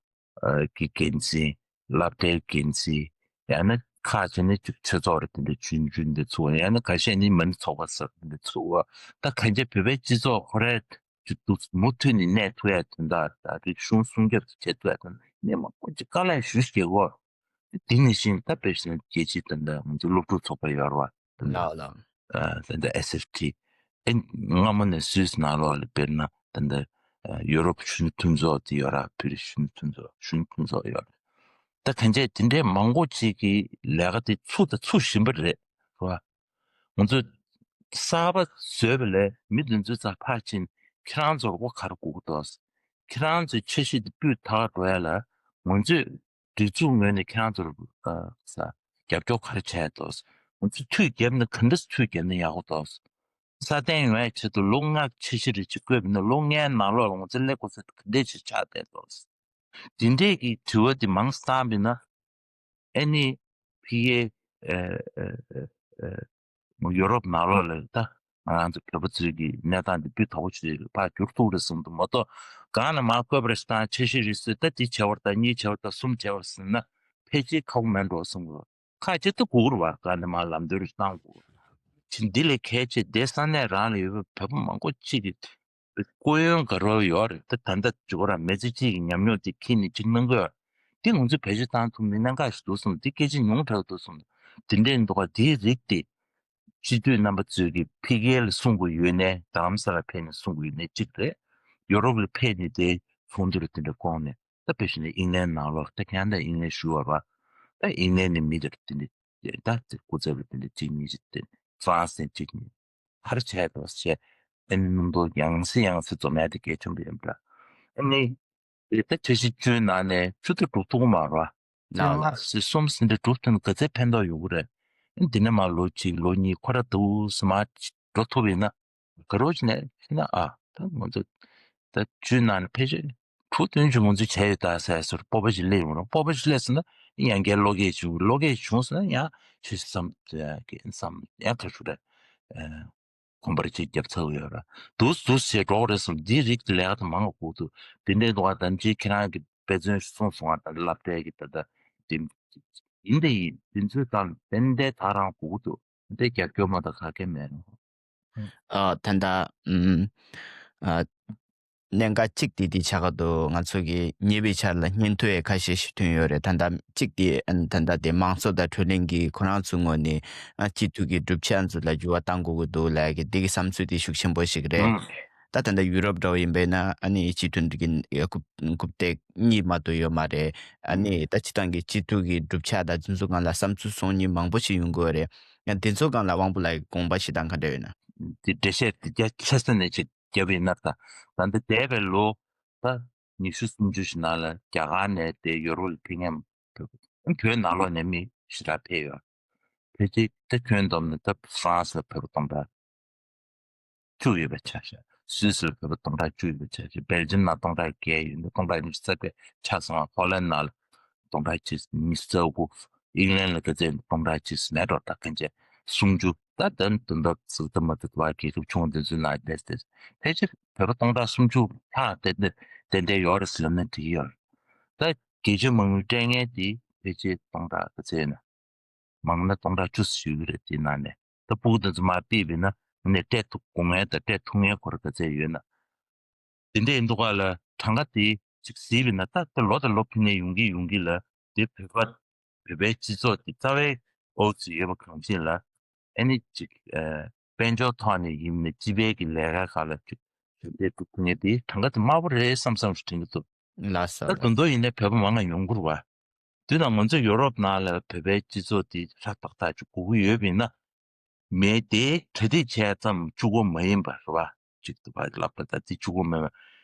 ཨ་གི་འགན་འཛིན། སློབ་གྲྭའི་འགན་འཛིན། ཡང་ན་ཁག་ཅིག་ནི་ཅིག་ཆོས་ཚོགས་རེད་དེ་འདྲ་ཆུང་ཆུང་འདི་ཚུགས། ཡང་ན་ཁ་ཤས་ནི་མ་ཎི་ཚོགས་པ་ཟེར་དེ་འདྲ་ཚུགས། ད་གང་ཅི་བོད་པའི་སྤྱི་ཚོགས་ཁོ་རའི་ཅིག་འདུག་མུ་མཐུད་ནས་གནས་ཐུབ་ཡ་དོན་དག་ད་རིག་གཞུང་སྲུང་སྐྱོབ་བྱེད་ཐུབ་ཡ་དོན་དག་ནས་མང་པོ་ཅིག་དཀའ་ལས་ཞུ་སྐྱེ་གོ། དེ་ནི་བཞིན་ད་དཔེ་བཞིན་རྒྱལ་སྤྱིའི་དོན་དག་ང་ཚོ་སློབ་ཕྲུག་ཚོགས་པ་ཡོད་རེད་བ། དོན་དག་ལགས་ལགས། ཨ་དོན་དག་ཨེ་སི་ཨེཕ་ཊི། ཨེ་སྔ་མོ་ནས་སུད་སི་ནང་ལོགས་ལ་དཔེར་ན་དོན་དག་ཡུ་རོབ་གཞོན་ནུ་མཐུན་ཚོགས་དེ་ཡོད་རེད། བོད་རིགས་གཞོན་ནུ་མཐུན་ཚོགས་གཞོན་ནུ་མཐུན་ཚོགས་ཡོད་རེད། ད་གང་ཅི་དེ་འདྲའི་མང་པོ་ཅིག་གི་ལས་ཀ་དེ་ཚུགས་དང་ཚུགས་བཞིན་པ་རེད་བ། ང་ཚོས་གསར་པ་བཟོས་པ་ལས་མི་འདི་ཚོའི་རྩར་ཕར་ཕྱིན། ཁྱེད་རང་ཚོར་ལྐོག་ག་རེ་དགོས་ཀྱི་འདུག་ཁྱེད་རང་ཚོའི་འཆར་གཞི་འདི་སྤུས་དག་འགྲོ་ཡ་ལ་ང་ཚོས་སྒྲིག་འཛུགས་ངོས་ནས་ཁྱེད་རང་ཚོར་ཨ་ས་རྒྱབ་སྐྱོར་ག་རེ་བྱས་འདུག་ང་ཚོས་མཐུད་རྒྱབ་ན་ག་འདྲ་མཐུད་རྒྱབ་ན་ཡག་པོ་འདུག་སྲ་བརྟན་ཡོང་ཡ་ཆེད་དུ་ལོ་ལྔ་འཆར་གཞི་རེ་ཅིག་བཀོད་པ་ཡིན་ན་ལོ་ལྔའི་ནང་ལོགས་ལ་ང་ཚོ་སླེབས་དགོས་ས་དེ་ག་འདྲས་ཅིག་ཆགས་བསྡད་འདུག་དེ་འདྲས་ཀྱི་དྲི་བ་དེ་མང་བསམ་པས་ན། ཨ་ནི་ཕ་གིའི་ཨ་ཨ་ཨ་ཨ་ཡོ་རོབ་ནང་ལོགས་ལ་ད་ང་རང་ཚོ་བོད་པ་ཚོའི་གི་གནས་སྟངས་འདི་སྤུས་དག་པོ་ཞིག་ཕར་འགྱུར་ཐུབ་རེད་བསམ་འདུག་མ་གཏོགས་གང་ནས་མར་བཀོད་པ་རེད་དང་འཆར་གཞི་རེད་ཟེར་ད་འདི་བྱས་པ་རེད་ད་གཉིས་བྱས་པ་རེད་ད་གསུམ་བྱས་པ་རེད་ཟེར་ན་ཕལ་ཆེར་ཁག་པོ་མེད་འགྲོ་བསམ་གི་རེད། ཁག་ཅིག་ཏུ་དགོས་རེད་བ། གང་ནས་མར་ལམ་སྟོན་རེ་གནང་དགོས། ཅི་འདི་ལས་གལ་ཆེ་དེ་ས་གནས་རང་ལ་ཡོད་པའི་བོད་པ་མང་པོ་ཅིག་གིས་སྐུ་ཡོན་ག་རེ་ཡོད་རེད། ད་ད་ལྟ་ཅིག་གོ་ར་མི་ཚེ་གཅིག་གི་ཉམས་མྱོང་དེ་ཁྱེར་ནས་ཅིག་གནང་གི་ཡོད་རེད། དེ་ང་ཚོས་བེད་སྤྱོད་བཏང་ཐུབ་ནི་གནད་འགག་ཞིག་འདུག་བསམ། དེ་སྐད་ཆ་ཉུང་དྲགས་འདུག་བསམ། དེ་འདྲས་འདུག་ག་དེའི་རིགས་དེ་སྤྱི་འཐུས་རྣམ་པ་ཚོས་ཀྱི་ཕ་གི་ལ་གསུང་དགོས་ཡོད་ནའི་རྡ་རམ་ས་ལ་ཕེབས་ནས་གསུང་དགོས་ཡོད་ནའི་གཅིག་རེད། ཡོ་རོབ་ལ་ཕེབས་ནས་དེ་ཚོགས་འདུ་ལ་དེ་འདྲ་བསྐོངས་ནས་ད་དཔེ་བཞག་ན་ཨིང་ལན་ནང་ལོགས་ད་ཁྱེད་རང་ད་ཨིང་ལན་ཞུ་བ་ར། ད་ཨིང་ལན་ནས་མི་དེར་དེ་འདྲ་ད་དེ་སྐུ་ཚབ་ལ་དེ་འདྲ་གཅིག་གཉིས་ཤིག་དེ་ཧྥ་རན་སི་ནས་གཅིག་གཉིས་ཧར་བྱས་དོ་ཞེས་ཨ་ནི་སྣུམ་དོ་ཡང་སེ་ཡང་སེ་འཛོམས་ཡ་དེ་གལ་ཆེན་པོ་ཡིན་པ་འདྲ། ཨ་ནི་དེ་ད་འཆར་གཞི་བཅུའི་ནང་ནས་བཅུ་དེ་འགྲུབ་ཐུབ་ཀྱི་མ་རེད་བ། ལྔ་ཟེར་གསུམ་ཟེར་འདྲ་འགྲུབ་ཐུབ་ན་ག་ཚད་ཕན་ཐོགས་ཡོང་གི་རེད། ཨ་ནི་འདི་ནས་མར་ལོ་གཅིག་ལོ་གཉིས་ཁོ་ར་འདུག་སེ་མར་འགྲོ་ཐུབ་ཡིན་ན། དགའ་རབ་ཅིག་ནས་ཤི་ན་ཨ་ད་ང་ཚོ་ད་བཅུའི་ནང་ནས་ཕལ་ཆེར་དྲུག་བདུན་ཅིག་ང་ཚོས་བྱས་ཡོད་ད་ཟེར་ཟེར་སྤོབས་པ་ཞིག་སླེབས་ཡོང་ར། སྤོབས་པ་ཞིག་སླེབས་སོང་ན་ཡང་བསྐྱར་བློ་སྐྱེད་བྱུང་། བློ་སྐྱེད་བྱུང་སོང་ན་ཡང་ཆོས་ཞིག་བསམ་བསམ་ཡང་ཐག་ཆོད་རེད། གོམ་པ་རེ་གཅིག་བརྒྱབ་ཚར་ཡོད་ར། འདུག་འདུག་ཞེས་འགྲོ་གི་རེད་གསུངས། འདིའི་རིགས་ཀྱི་ལས་ཀ་དེ་མང་གི་དགོས་འདུག་དེ་འདྲའི་འདུག་ག་ད་ཅིག་ཁྱེད་རང་གི་དཔེ་མཚོན་གསུངས་སོང་ང་། ད་སློབ་གྲྭའི་གི་ད་ལྟ་དེ་ཡིན་དེ་ཡིན་དེ་ཚོའི་སྟེང་ཏན་ཏན་ད་རང་དགོས་ཀྱི་འདུག་དེ་རྒྱབ་སྐྱོར་མ་གཏོགས་ག་གེ་མེད་ནོ། ཨ་ད་ལྟ་ཨུམ་ཨ་གནད་འགག་གཅིག་དེ་དེ་ཆགས་ཀྱི་འདུག་ང་ཚོ་གི་ཉེ་བའི་ཆར་ལ་སྙན་ཐོ་ཡང་ཁ་ཤས་ཤིག་ཐོན་ཡོད་རེད། ད་ལྟ་གཅིག་དེ་ཨ་ནི་ད་ལྟ་དེ་མང་གཙོ་དང་གྲོས་གླེང་གི་ཁོ་རང་ཚོའི་ངོས་ནས་ཨ་སྤྱི་འཐུས་ཀྱི་གྲུབ་ཆ་ཚོ་ལ་འགྱུར་བ་གཏང་དགོས་ཀྱི་འདུག་ལབ་ཀྱི་འདི་གི་བསམ་ཚུལ་དེ་ཤུགས་ཆེན་པོ་ཞིག་རེད། ཨང་། ད་ད་ལྟ་ཡུ་རོབ་འདྲ་བོ་ཡིན་པས་ན་ཨ་ནི་སྤྱི་འཐུས་འདི་གི་རྐུབ་རྐུབ་སྟེགས་གཉིས་མ་གཏོགས་ཡོད་མ་རེད། ཨ་ནི་ད་སྤྱི་བཏང་གི་སྤྱི་འཐུས་ཀྱི་གྲུབ་ཆ་དང་འཛིན་བཟུང་སྒང་ལ་བསམ་ཚུལ་གསུང་མཁན་མང་པོ་ཞིག་ཡོང་གི་ཡོད་རེད། ཡང་དེ་ཚོ་སྒང་ལ་དབང་པོ་ལགས་ཀྱི་དགོངས་པ་བཞེས་སྟངས་ག་འདྲ་ཡོད་ན། དེ་འགྲེལ་བཤད་དེ་རྒྱ་ཆེ་ས་ནས་ཅིག་བརྒྱབ་ཡིན་ན། ད་ད་ལྟ་འདས་པའི་ལོ་ད་ཉི་ཤུ་སུམ་ཅུ་ཞིག་ནང་ལ་རྒྱ་གར་ནས་དེ་ཡོ་རོབ་ལ་ཕེབས་མཁན་བོད་ནང་ལོགས་ནས་མི་ཞེ་དྲག་ཕེབས་ཡོད། ཕལ་ཆེར་ད་ཁྱོན་བསྡོམས་ནས་ད་ཧྥ་རན་སི་ལ་བོད་པ་སྟོང་ཕྲག་བཅུ་ཡོད་པའི་ཆ་བཞག་སུད་སི་ལ་བོད་པ་སྟོང་ཕྲག་བཅུ་ཡོད་པའི་ཆ་བཞག་བྷེལ་ཇམ་ནང་སྟོང་ཕྲག་བརྒྱད་ཡོད་འདུག་སྟོང་ཕྲག་ཉི་ཤུ་རྩ་བརྒྱད་ཆ་ཚང་བ། ཧོ་ལན་ནང་ལ་སྟོང་ཕྲག་གཅིག་ཉི་ཤུ་རྩ་དགུ། ཨིང་ལན་ལ་ག་ཚད་སྟོང་ཕྲག་གཅིག་མེད་འགྲོ། ད་གན་ཆེ་སུམ་ཅུ། ད་དོན་དོན་དག་ཟིག་ད་མ་ཐུབ་པ་རྒྱལ་ཁབ་ཆུང་བ་འདི་ཚོའི་ནང་བསྡད་དེ་ཕལ་ཆེར་བོད་པ་སྟོང་ཕྲག་སུམ་ཅུ་ལྷག་ཏན་ཏན་ཏན་ཏན་ཡོད་རེད་ཟེར་ན་འགྲིག་གི་ཡོད་རེད། ད་རྒྱལ་སྤྱིའི་མ་དངུལ་སྤྲད་མཁན་དེ་ཕལ་ཆེར་སྟོང་ཕྲག་ག་ཚད་ཡིན་ན། མང་ན་སྟོང་ཕྲག་བཅུ་ཙམ་ཞིག་ཡོད་རེད། དེའི་ནང་ནས་ད་ཕྲུ་གུ་དེ་ཚོ་མར་ཕུད་པ་ཡིན་ན་ ནས་སྤྲད་ཐུབ་དགོས་ངེས་དང་སྤྲད་ཐུབ་ངེས་སྐོར་ག་ཚད་ཡོད་ན། དེ་འདྲ་ཡིན་དུས་ག་ལ་གྲངས་ཀ་དེ་ཅིག་གཟིགས་པ་ཡིན་ན། ད་ད་ལོ་དང་ལོ་ཕྱི་ནས་ཡོང་གི་ཡོང་གི་ལ། དེ་བོད་པ་བོད་པའི་སྤྱི་ཚོགས་དེ་རྩ་བའི་འོག་ཏུ་ཡོད་པ་གང་ཅི་ལ། ཨ་ནི་ཅིག་ཨ་དཔལ་འབྱོར་ཐོག་ནས་ཡིན་ནའི་སྤྱི་པའི་གི་ལས་ཀ་ཁག་ལ་ཅིག་ཞབས་འདེགས་སྒྲུབ་ཐུབ་མཁན་དེ་གྲངས་ཀ་དེ་དམའ་པོ་རེད་བསམ་བསམ་ཞིག་དྲན་གྱི་འདུག་ལགས་སོ། ད་ལགས། དུང་དུ་ཡིན་ནའི་བོད་པ་མང་ང་ཡོང་གི་རེད་བ། དུས་ན་ང་ཚོ་ཡོ་རོབ་ནང་ལ་བོད་པའི་སྤྱི་ཚོགས་དེ་ཧྲག་ཏག་ཏག་ཅིག་དགོས་ཀྱི་ཡོད་པ་ཡིན་ན། མི་དེ་གྲ་སྒྲིག་བྱས་ཙམ་གཅིག་པོ་མ་ཡིན་པ་རེད་བ། གཅིག་ཏུ་བ་ལབ་པ་ད་དེ་གཅིག་པོ་མེད་པ།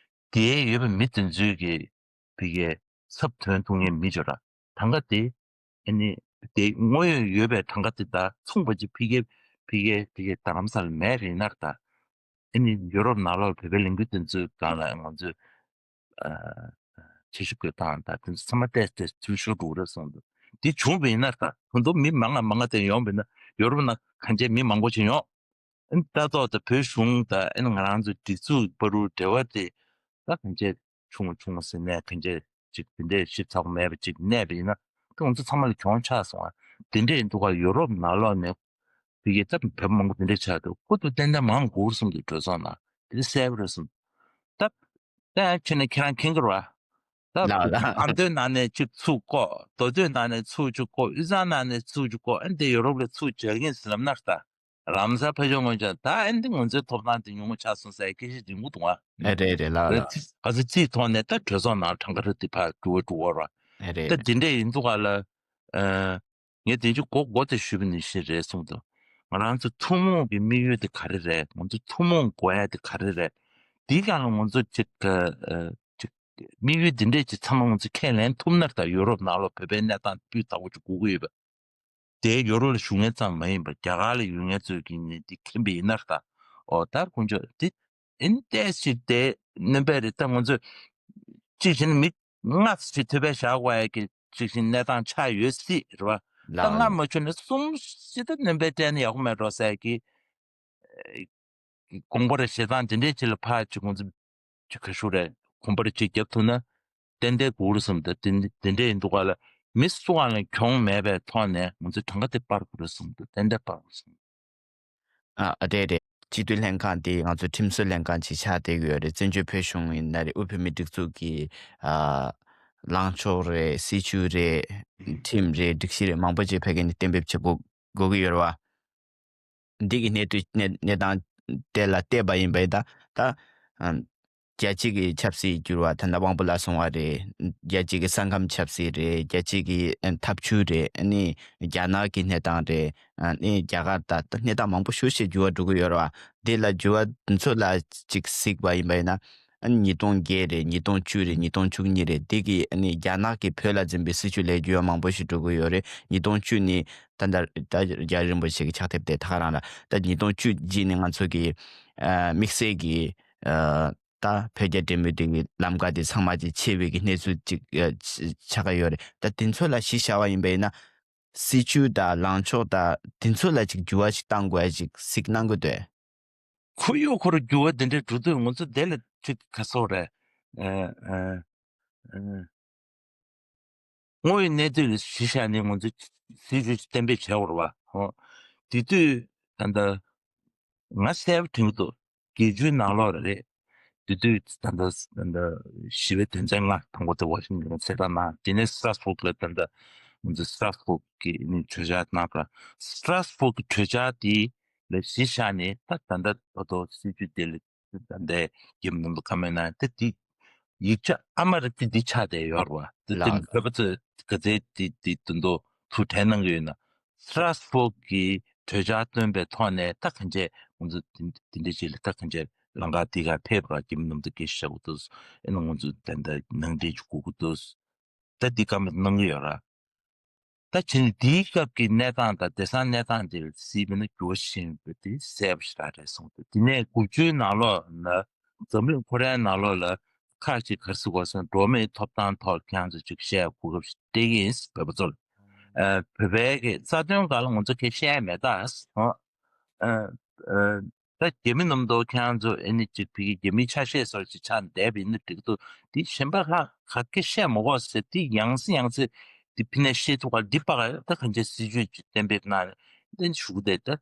དེ་ཡོད་པའི་མི་དེ་ཚོའི་གི་ཕ་གིའི་ཚབ་དོན་ཐུག་མཁན་མི་ཅིག་ར། གྲངས་ཀ་དེ་ཨ་ནི་དེ་དངོས་ཡོད་ཡོད་པའི་གྲངས་ཀ་དེ་དང་མཚུངས་པ་ཅིག་ཕ་གིའི་ཕ་གིའི་ཕ་གིའི་རྡ་རམ་ས་ལ་མེད་པ་ཡིན་ན་ར། ད་ཨ་ནི་ཡོ་རོབ་ནང་ལོགས་བོད་པའི་ལས་འགུལ་དེ་ཚོའི་སྒང་ལ་ང་ཚོས་ཨ་ཆེ་ཤོས་དགོས་སྟངས་དང་དེ་ཚོ་ཚང་མ་བལྟས་ཏེ་འཐུས་ཤོར་འགྲོ་གི་རེད་གསུངས་འདུག་དེ་བྱུང་བ་ཡིན་ན་ད་ཁོང་ཚོ་མི་མང་ང་མང་ང་དེ་ཡོང་བ་ཡིན་ན་ཡོ་རོབ་ནང་གང་ཅི་མི་མང་པོ་ཞིག་ཡོང་། ཨ་ནི་ལྟ་རྟོག་དང་བོད་གཞུང་དང་ཨ་ནི་ང་རང་ཚོའི་སྒྲིག་འཛུགས་བར་དུ་འབྲེལ་བ་དེ་ད་གང་ཅི་ཆུང་ངུ་ཆུང་ངུ་ཟེར་ནས་གང་ཅི་ཅིག་དེ་འདྲས་ཞིབ་ཚགས་པོ་མེད་པ་ཅིག་གནས་པ་ཡིན་ན་ད་ང་ཚོ་ཚང་མ་ལ་གྱོང་ཆགས་སོང་ང་། དེ་འདྲས་ཡིན་དུས་ག་ཡོ་རོབ་ནང་ལོགས་ནས། དེ་གའི་སྟབས་བབ་མང་པོ་དེ་འདྲ་ཆགས་འདུག་ཁོ་ཚོ་ཏན་ཏན་མང་དགོས་གསུངས་འདུག་གྲོས་ཚོགས་ནང་། དེ་གསལ་པོ་རེད་གསུངས། སྟབས་ད་ཡང་ཁྱེད་ནས་ཁྱེད་རང་མཁྱེན་གྱི་རེད་བ། ད་ལགས་ལགས། ཨ་མདོའི་ནང་ནས་གཅིག་ཚུར་བསྐོར། མདོ་སྟོད་ནང་ནས་ཚུར་གཅིག་བསྐོར། དབུས་གཙང་ནང་ནས་ཚུར་གཅིག་བསྐོར། ཨ་འདི་ཡོ་རོབ་ལ་ཚུར་རྒྱག་གིན་ཟེར་ལབ་ན་ད་རང་སར་ཕ་ཤོག་ངོས་ཅག་ད་ཨ་འདི་ང་ཚོའི་ཐོབ་ཐང་དེ་ཉུང་ངུ་ཆགས་སོང་ཟེར་སྐད་ཆ་འདི་མུ་འདུག་ཨ། ཨ་རེད་རེད་ལགས་ལགས། ག་ཚོད་རྩིས་ཐོག་ནས་ད་གྲོས་ཚོགས་ནང་གྲངས་ཀ་རེ་དེ་ཕར་འགྱུར་བ་འགྲོ་བ་ར། ཨ་རེད། ད་འདི་འདྲས་ཡིན་འདུག་ག་ལ། ཨ། ངས་དེ་ཚོ་མགོ་མགོ་དེ་ཞུས་པ་ནང་བཞིན་རེད་གསུངས་འདུག་ང་རང་ཚོ་ཐུན་མོང་གི་དམིགས་ཡུལ་དེ་ག་རེ་རེད། ང་ཚོ་ཐུན་མོང་དགོས་ཡ་དེ་ག་རེ་རེད། དེའི་སྒང་ལ་ང་ཚོ་ཅིག་ཨ། ཅིག་དམིགས་ཡུལ་འདི་འདྲས་ཅིག་ཚང་མ་ང་ཚོ་ཁས་ལེན་ཐུབ་ན་ད་ཡོ་རོབ་ནང་ལོགས་བོད་པའི་གནས་སྟངས་སྤུས་དག་པོ་ཅིག་དགོས་ཀྱི་ཡོད་པ། དེ་ཡོ་རོབ་ལ་བཞུགས་མཁན་ཙམ་མ་ཡིན་པར་རྒྱ་གར་ལ་ཡོད་མཁན་ཚོས་ཀྱིས་ནི་འདི་མཁྱེན་པ་ཡིན་ན་ད། ཨོ་ད་དཀོན་མཆོག་འདི་ཨིན་ཏེ་ཞིག་དེ་སྣོན་པ་རེད། ད་ང་ཚོས་གཅིག་བྱས་ན་མི་ལྔ་ཞིག་ཐོད་པའི་བཞག་དགོས་ཡ་གི་གཅིག་བྱས་ན་གནས་སྟངས་ཆགས་ཡོད་སྲིད་རེད་བ། ད་ལགས་ལགས། ལྔ་མ་བྱུང་ན་གསུམ་ཞིག་ད་སྣོན་པ་སྤྲད་ན་ཡག་པོ་མེད་འགྲོ་ཟེར་གི། དགོངས་པ་རེ་བཞེས་སྟངས་དེ་འདྲས་ཅིག་ལ་ཕར་ཅིག་ཁོང་ཚོ་ཅིག་ག་ཞུ་རེད། གོམ་པ་རེ་ཅིག་རྒྱབ་ཐུབ་ན་ཏན་ཏན་དགོས་རེད་བསམ་འདུག་དེ་དེ་འདྲས་ཡིན་འདུག་ག་ལ་མི་སུ་གང་ལ་གྱོང་མེད་པའི་ཐོག་ནས་ང་ཚོས་གྲངས་ཀ་དེ་སྤར་དགོས་རེད་བསམ་འདུག་དེ་འདྲས་སྤར་དགོས་བསམ། ཨ་ཨ་རེད་རེད། སྤྱི་འཐུས་ལྷན་ཁང་དེ་ང་ཚོ་ཁྲིམས་བཟོ་ལྷན་ཁང་ཅིག་ཆགས་བསྡད་ཀྱི་ཡོད་རེད། བཙན་བྱོལ་བོད་གཞུང་ཡིན་ན་རེད། དབུས་བོད་མིའི་སྒྲིག་འཛུགས་ཀྱི་ཨ་ལངས་ཕྱོགས་རེད། སྲིད་བྱུས་རེད། ཁྲིམས་རེད། སྒྲིག་གཞི་རེད། མང་པོ་ཅིག་ཕ་གི་ནས་གཏན་འབེབས་བྱེད་དགོས་དགོས་ཀྱི་ཡོད་རེད་བ། འདི་གི་གནས་དུས་གནས་གནས་སྟངས་དེ་ལ་བལྟས་པ་ཡིན་པ་ཡིན་ད་ད་ཨམ། རྒྱལ་སྤྱི་གི་ཆབ་སྲིད་འགྱུར་བ་ད་ལྟ་དབང་པོ་ལགས་གསུངས་པ་རེད། རྒྱལ་སྤྱི་གི་ས་ཁམས་ཆབ་སྲིད་རེད། རྒྱལ་སྤྱི་གི་ཨ་ཐབས་ཇུས་རེད། ཨ་ནི་རྒྱ་ནག་གི་གནས་སྟངས་རེད། ཨ་ནི་རྒྱ་གར་ད་ད་གནས་སྟངས་མང་པོ་ཞེ་པོ་ཅིག་འགྱུར་བ་འགྲོ་གི་ཡོད་རེད་བ། འདི་ལ་འགྱུར་བ་འདི་ཚོ་ལ་ཅིག་གཟིགས་པ་ཡིན་པ་ཡིན་ན། ཨ་ནི་ཉིས་སྟོང་བརྒྱད་རེད། ཉིས་སྟོང་བཅུ་རེད། ཉིས་སྟོང་བཅུ་གཉིས་རེད། འདི་གི་ཨ་ནི་རྒྱ་ནག་གིས་བོད་ལ་འཛིན་པའི་སྲིད་བྱུས་ལས་འགྱུར་བ་མང་པོ་ཞིག་འགྲོ་གི་ཡོད་རེད། ཉིས་སྟོང་བཅུ་ནི་ད་ལྟ་ད་རྒྱལ་བ་རིན་པོ་ཆེ་གི་ཕྱག་དེབ་དེ་ད་ག་རང་ལ། ད་ཉིས་སྟོང་བཅུ་རྗེས་ནས་ང་ཚོ་གི་ཨ་དམིགས་བསལ་གྱི་ཨ་ད་བོད་རྒྱ་འབྲེལ་མོལ་དེ་གི་ལམ་ཀ་དེ་ཚང་མ་ཅིག་ཕྱེ་བའི་གི་གནས་ཚུལ་ཅིག་ཨ་ཆ་ཆགས་ཀྱི་ཡོད་རེད། ད་དེ་ཚོ་ལ་གཞི་བཞག་པ་ཡིན་པ་ཡིན་ན་སྲིད་བྱུས་དང་ལངས་ཕྱོགས་དང་དེ་ཚོ་ལ་ཅིག་འགྱུར་བ་ཞིག་གཏང་དགོས་ཡ་ཅིག་གཟིགས་གནང་གི་འདུག་ཁོར་ཡུག་ཁོར་འགྱུར་བ་འདི་འདྲ་འགྲོ་དུས་ང་ཚོ་དེ་ལ་ཅིག་ག་སོགས་རེད། ཨ་ཨ་ཨ། དངོས་ཡོད་གནས་ཚུལ་ལ་གཞི་བཞག་ནས་ང་ཚོས་སྲིད་བྱུས་གཏན་འབེབས་བྱས་པ་རེད་བ། ཧོ། དེ་དུས་ད་ལྟ་ང་གསལ་པོ་དྲན་གྱི་འདུག་བརྒྱད་ཅུའི་ནང་ལོགས་ལ་རེད། དེ་དུས་ད་ལྟ་ད་ལྟ་ཞི་བའི་དོན་ཚན་ལྔ་དང་པོ་དེ་ཝ་ཤིང་ཊོན་གསལ་བསྒྲགས་གནང་། དེ་ནས་སི་ཏྲ་སྦུག་ལ་ད་ལྟ་ང་ཚོ་སི་ཏྲ་སྦུག་གི་ནི་གྲོས་འཆར་གནང་། སི་ཏྲ་སྦུག་གི་གྲོས་འཆར་དེ་ལ་གཞི་བཞག་ནས་ད་ད་ལྟ་ད་ལྟ་སྲིད་བྱུས་དེ་ལ་ད་ལྟའི་རྒྱ་མི་ནང་དུ་ཁ་མེད་ན་ད་དེ་ཡིག་ཆ་ཨ་མ་རེད། དེ་འདི་ཆགས་བསྡད་ཡོད་རེད་བ། དེ་དེ་ལགས། བོད་པ་ཚོས་ག་ཚད་དེ་དེ་དོན་དུ་ཐུགས་ཁྲལ་གནང་གི་ཡོད་ན། སི་ཏྲ་སྦུག་གི་གྲོས་འཆར་བཏོན་པའི་ཐོག་ནས་ད་གང་ཅི་ང་ཚོ་དེ་འདི་འདྲ་ཅིག་ལ་ད་གང་ཅི་ལམ་ཁ་འདི་ག་ཕེབས་ར་རྒྱ་མི་ནང་དུ་སྐད་ཆ་བཤད་དགོས་འདུག་ཨེ་ན་ང་ཚོ་ད་ལྟ་ནང་འདྲེན་བྱེད་དགོས་ཀྱི་འདུག་ད་འདི་བཀའ་མོལ་གནང་གི་ཡོད་ར། ད་བྱས་ནས་དེའི་སྐབས་ཀྱི་གནས་སྟངས་དང་དེང་སང་གནས་སྟངས་དེ་ལ་གཟིགས་པ་ན་འགྱུར་བ་ཕྱིན་པ་དེ་གསལ་པོ་ཞེ་དྲག་རེད་གསུངས་འདུག་དེ་ནས་དགུ་བཅུའི་ནང་ལོགས་ན་འཛམ་གླིང་ཁོ་རའི་ནང་ལོགས་ལ་ཁག་ཅིག་ག་རེ་ཟེར་དགོས་ཟེར་ན། འགྲོ་བ་མིའི་ཐོབ་ཐང་ཐོག་ཁྱེད་རང་ཚོ་ཅིག་བཤད་གོ་སྐབས་ཤིག་སྤྲད་ཀྱི་ཡིན། བོད་པ་ཚོ་ལ་ཨ་བོད་པའི་གི་རྩ་དོན་སྒང་ལ་ང་ཚོ་ཁས་བཤད་མེད་ད། ཨ་ཨ་ད་རྒྱ་མི་ནང་དུ་ཁྱེད་རང་ཚོ་ཨེ་ནི་ཅིག་ཕ་གི་རྒྱ་མིའི་ཆ་ཤས་སོགས་ཅིག་ཆགས་བསྡད་པ་ཡིན་ན་འགྲིག་གི་འདུག་དེ་གཞན་པ་ལྷག་ག་གེ་བཤད་མ་དགོས་ཟེར། དེ་ཡང་སེ་ཡང་སེ་དེ་ཕི་ནས་བཤད་ཐུབ་ག་འདི་པ་ག་ད་གང་ཅི་སྲིད་བྱུས་ཅིག་གཏན་འབེབས་གནང་ནས་ཞུ་གི་བསྡད་ད།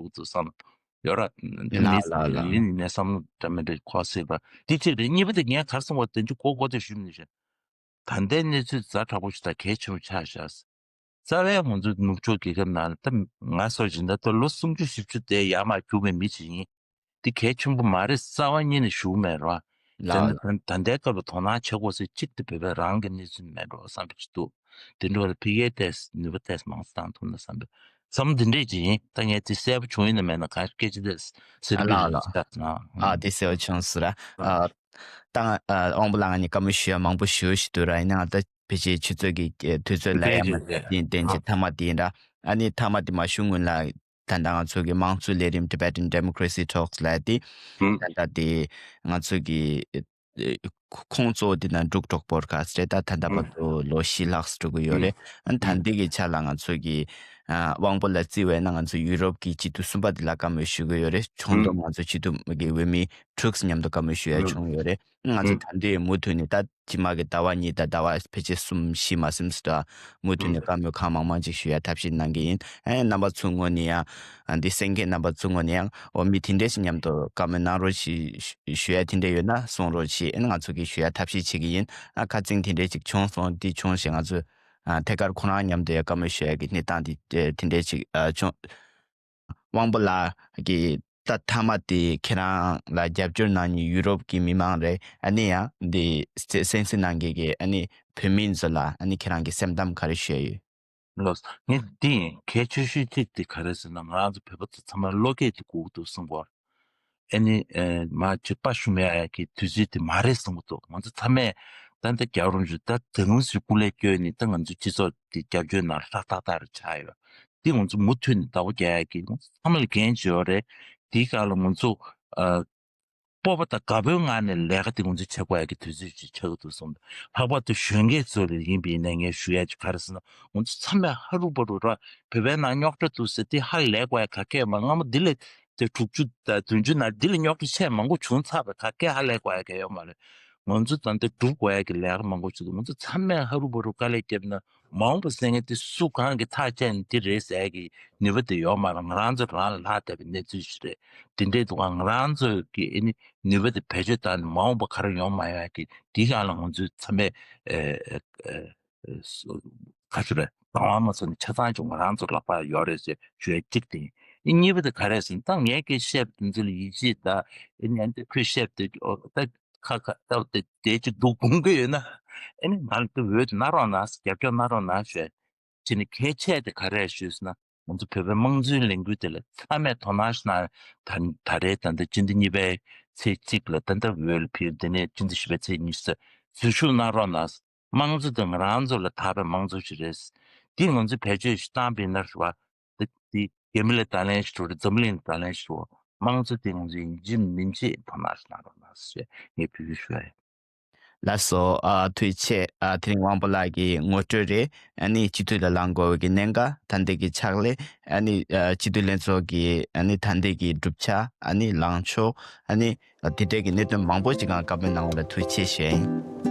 འདུག་ཚོ་བསམ་ཡོད་ར། ཡིན་ལ་མི་ལ་ལ། ཡིན་ནས་བསམ་བློ་འདྲ་མི་འདྲ་འཁོར་སྲིད་པ་འདི་གཅིག་རེད། གཉིས་པ་དེ་ངས་གར་སོང་བ་དེ་འདྲ་ཀོ་ཀོ་དེ་ཞུ་མི་ཤེས། ད་ལྟའི་གནས་ཚུལ་ཛ་དྲག་པོ་ཞིག་དང་གལ་ཆེན་པོ་ཆགས་བཞག་རྩ་བའི་ང་ཚོ་ནུབ་ཕྱོགས་རྒྱལ་ཁབ་ནང་ལ་ད་ང་སོགས་ཡིན་ད་ལྟ་ལོ་སུམ་ཅུ་བཞི་བཅུ་དེ་ཡར་མར་རྒྱུག་པའི་མི་ཞིག་ཡིན། འདི་གལ་ཆེན་པོ་མ་རེད། རྩ་བ་ཉིད་ནས་ཞུ་མེད་རོ། ལ། བྱས་ན་ད་ད་ལྟའི་སྐབས་ལ་དོ་སྣང་བྱེད་དགོས་ཚེ་གཅིག་དེ་བོད་པའི་རང་གི་གནས་ཚུལ་མེད་འགྲོ་བསམ་པ་ཅིག་འདུག་དེ་འདྲ་བ་ལ་ཕ་གིའི་ཏོག་ཙམ་ནུས་པ་ཏོག་ཙམ་མང་ཙམ་བཏང་ཐུབ་ན་བསམ་པའི་བསམ་བློ་འདི་འདྲས་ཅིག་ཡིན། ད་ངས་དེ་གསལ་པོ་བྱུང་ཡིན་ན་མེད་ན་ག་སྐད་ཆ་དེ་ཟེར་ཨ་གི་ལགས་ལགས། ཆགས་སོང་། ཨ་དེ་གསལ་པོ་བྱུང་སོང་ར། ཨ་ད་ང་ཨ་དབང་པོ་ལགས་ང་གཉིས་བཀའ་མོལ་ཞུ་ཡ་མང་པོ་ཞུ་ཞིག་འདུག་ར། ཡིན་ནའང་ད་ཕལ་ཆེར་ཆུ་ཚོད་ཀྱི་དུས་ཚོད་ལ་ཡ་མ་རེད། བསྟན་བསྟན་ཨ་ཅིག་མཐའ་མ་དེ་ཡིན་ར། ཨ་ནི་མཐའ་མ་དེ་མ་ཞུ་སྔོན་ལ། ད་ལྟ་ང་ཚོ་གི་དམངས་གཙོའི་ལས་རིམ་Tibetan Democracy Talks ལབ་དེ། ཧུམ། ད་ལྟ་དེ་ང་ཚོ་གི་ཨེ་ཁོང་གཙོ་བོ་དེ་ན་འབྲུག་གྲོགས་Podcast རེད། ད་ད་ལྟ་བར་དུ་ལོ་བཞི་ལྷག་ཙམ་འགྲོ་གི་ཡོད་རེད། ཨ་ནི་ད་ལྟའི་གི་ཆ་ལ་ང་ཚོ་གི་ཨ་དབང་པོ་ལ་བརྩི་བས་ན་ང་ཚོ་ཡུ་རོབ་གི་སྤྱི་འཐུས་གསུམ་པ་དེ་ལ་བཀའ་མོལ་ཞུ་གི་ཡོད་རེད། ཁྱོན་བསྡོམས་ང་ཚོ་སྤྱི་འཐུས་གི་འོས་མི་དྲུག་མཉམ་དུ་བཀའ་མོལ་ཞུ་ཡ་བྱུང་ཡོད་རེད། ང་ཚོ་ད་ལྟའི་མུ་མཐུད་ནས་ད་སྤྱི་དམངས་ཀྱི་ཟླ་བ་གཉིས་དང་ཟླ་བ་ཕལ་ཆེར་གསུམ་བཞི་མ་ཟིན་ཙམ་དུ་མུ་མཐུད་ནས་བཀའ་མོལ་གང་མང་མང་ཅིག་ཞུ་ཡ་ཐབས་ཤེས་གནང་གི་ཡིན། ཨ་ནི་རྣམ་པ་ཚོའི་ངོས་ནས་ཡང་ཨ་འདི་གསན་མཁན་རྣམ་པ་ཚོའི་ངོས་ནས་ཡང་འོ་མི་དེ་འདྲས་ཞིག་མཉམ་དུ་བཀའ་མོལ་གནང་རོགས་ཞེས་ཞུ་ཡ་དེ་འདྲས་ཡོད་ན་གསུང་རོགས་ཞེས་ཨ་ནི་ང་ཚོ་གིས་ཞུ་ཡ་ཐབས་ཤེས་བྱེད་ཀྱི་ཡིན། ཨ་ཁ་རྩང་དེ་འདྲས་ཅིག་བྱུང་སོང་། འདི་བྱུང་ཞེས་ང་ཚོས་ཨ་ཐད་ཀར་ཁོ་རང་མཉམ་དུ་ཡང་བཀའ་མོལ་ཞུ་ཡ་གི་གནས་སྟངས་དེ་དེ་འདྲས་ཅིག་ཨ་བྱུང་། དབང་པོ་ལགས་ཀྱིས་ད་མཐའ་མ་དེ་ཁྱེད་རང་ལ་རྒྱབ་སྐྱོར་གནང་མཁན་ཡུ་རོབ་ཀྱི་མི་མང་རེད། ཨ་ནི་ཡང་འདི་གསན་གཟིགས་གནང་མཁན་གྱི་ཨ་ནི་བོད་མི་ཚོ་ལ་ཨ་ནི་ཁྱེད་རང་གི་སེམས་གཏམ་ག་རེ་ཞུ་ཡ་ཡོད། ལགས། ངས་འདི་ཡིན། གལ་ཆེ་ཤོས་གཅིག་དེ་ག་རེ་ཟེར་ན། ང་རང་ཚོ་བོད་པ་ཚོ་ཚང་མ་བློ་སྐྱེད་དེ་དགོས་ཀྱི་འདུག་བསམ་གོ། ཨ་ནི་ཨེ་མ་གཅིག་པ་ཞུ་མེད་ཡ་གི་དུས་ཚོད་དེ་མ་རེད་བསམ་གྱི་འདུག་ང་ཚོ་ཚང་མས་ད་ལྟ་རྒྱལ་བ་རིན་པོ་ཆེ་ད་དེ་ངོས་སུ་སྐུ་ལས་བསྐྱོན་ནས་ད་ང་ཚོའི་སྤྱི་ཚོགས་དེ་རྒྱབ་སྐྱོར་ནང་ཧྲག་ཏག་ཏག་རེ་ཆགས་ཡོད། དེ་ང་ཚོ་མུ་མཐུད་ནས་ཟླ་བ་བརྒྱ་ཡ་གི་ང་ཚོ་ཚང་མ་ལ་འགན་ཅིག་ཡོད་རེད། དེའི་སྒང་ལ་ང་ཚོ་ཨ་སྤོབས་པ་དང་དགའ་པོའི་ངང་ནས་ལས་ཀ་དེ་ང་ཚོས་བྱེད་དགོས་ཡ་གི་དུས་ཚོད་ཅིག་ཆགས་ཀྱི་འདུག་བསམ་འདུག་ལྷག་པར་དུ་གཞོན་སྐྱེས་ཚོ་ལ་ཡིན་པ་ཡིན་ན་ངས་ཞུ་ཡ་ཅིག་ག་རེ་ཟེར་ན། ང་ཚོ་ཚང་མས་ཧ་རུ་བ་རུ་ར་བོད་པའི་ནང་རྙོག་དྲ་འདུག་ཟེར་དེ་ཧ་ལས་དགོས་ཡ་ག་གེ་མ། སྔ་མོ་འདི་ལས་དེ་དྲུག་ཅུ་དང་བདུན་ཅུ་ནང་འདི་ལས་རྙོག་དྲ་ཆེས་མང་པོ་བྱུང་ཚར་བས་ག་གེ་ཧ་ལས་དགོས་ཡ་ག་ཡོད་མ་རེད། ང་ཚོ་ད་ལྟ་སྒྲུབ་དགོས་ཡ་གི་ལས་ཀ་མང་པོ་བྱུང་འདུག་ང་ཚོ་ཚང་མས་ཧ་རུ་བ་རུ་དཀའ་ལས་བརྒྱབ་ན། མ་འོངས་པ་ཟེར་མཁན་དེ་སུ་གང་གིས་ཐག་བཅད་ནས་འདི་རེད་ཟེར་གྱི་ནུས་པ་དེ་ཡོད་མ་རེད། ང་རང་ཚོ་རང་ལ་ལྷག་བསྡད་པའི་གནས་ཚུལ་ཞིག་རེད། དེ་འདྲའི་འདུག་ག་ང་རང་ཚོ་གི་ཨ་ནི་ནུས་པ་དེ་བེད་སྤྱོད་བཏང་ནས་མ་འོངས་པ་ག་རེ་ཡོང་མ་ཡོང་ཡ་གི་དེའི་སྒང་ལ་ང་ཚོས་ཚང་མས་ཨེ་ཨེ་ཨེ་སོ་ག་ཚོད་རེད། རང་དབང་མ་ཚོགས་ནས་ཆ་ཚང་ཅིག་ང་རང་ཚོ་ལག་པ་ཡོད་རེད་ཟེར་ཞུ་ཡ་གཅིག་དེ་ཡིན། ཨ་གཉིས་པ་དེ་ག་རེད་ཟེར་ན། ད་ངས་སྐད་བཤད་པ་དེ་ཚོ་ལ་ཡིད་ཆེས་དང་ཨ་ནི་ཨ་འདི་ཁོས་བཤད་པ་དེ་ཨོ་ད། ཁ་ཁ་ཏོག་དེ་དེ་ཅིག་སྡུག་དགོངས་ཀྱི་ཡོད་ན། ཨ་ནི་ང་ལ་དེ་འོས་དེ་གནང་རོགས་གནང་། རྒྱབ་སྐྱོར་གནང་རོགས་གནང་ཞུས། ཅི་ནི་གལ་ཆེ་དེ་ག་རེ་ཞུས་ཟེར་ན། ང་ཚོ་བོད་པའི་དམངས་གཙོའི་ལས་འགུལ་དེ་ལ་ཚང་མས་དོ་སྣང་ཞིག་གནང་། ད་ད་རེས་ད་ལྟ་སྤྱི་ཟླ་གཉིས་པའི་ཚེས་གཅིག་ལ་ད་ལྟ་འོས་ལ་ཕེབས། དེ་ནས་སྤྱི་ཟླ་བཞི་པའི་ཚེས་ཉི་ཤུ་ཚེས་འཛུལ་ཞུགས་གནང་རོགས་གནང་། དམངས་གཙོ་དེ་ང་རང་ཚོ་ལ་དག་པའི་དམངས་གཙོ་ཞིག་རེད། འདི་ང་ཚོས་བེད་སྤྱོད་ཞིག་བཏང་པ་ཡིན་ན་རེད་བ། འདི་འདི་རྒྱ་མི་ལ་བརྡ་ལན་ཞིག་འགྲོ་རེད། འཛམ་གླིང་ལ་བརྡ་ལན་ཞིག་འགྲོ། དམངས་གཙོ་དེ་ང་ཚོས་ཡིན་གཅིག་མིན་གཅིག་དོ་སྣང་ཞིག་གནང་རོགས་གནང་ཞེས་ངས་འབོད་སྐུལ་ཞུ་ཡ་ཡིན། ལགས་སོ། ཨ་ཐུགས་རྗེ་ཆེ། ཨ་དེ་རིང་དབང་པོ་ལགས་ཀྱི་ངོ་སྤྲོད་རེད། ཨ་ནི་སྤྱི་འཐུས་ལ་ལངས་དགོས་པའི་གི་གནད་འགག་ད་ལྟའི་གི་ཕྱག་ལས། ཨ་ནི་ཨ་སྤྱི་འཐུས་ལྷན་ཚོགས་ཀྱི་ཨ་ནི་ད་ལྟའི་གི་གྲུབ་ཆ། ཨ་ནི་ལངས་ཕྱོགས། ཨ་ནི་ཨ་དེ་འདྲའི་གི་གནད་དོན་མང་པོ་ཞིག་སྒང་བཀའ་མོལ་གནང་བ་ལ་ཐུགས་རྗེ་ཆེ་ཞུ་ཡ་ཡིན།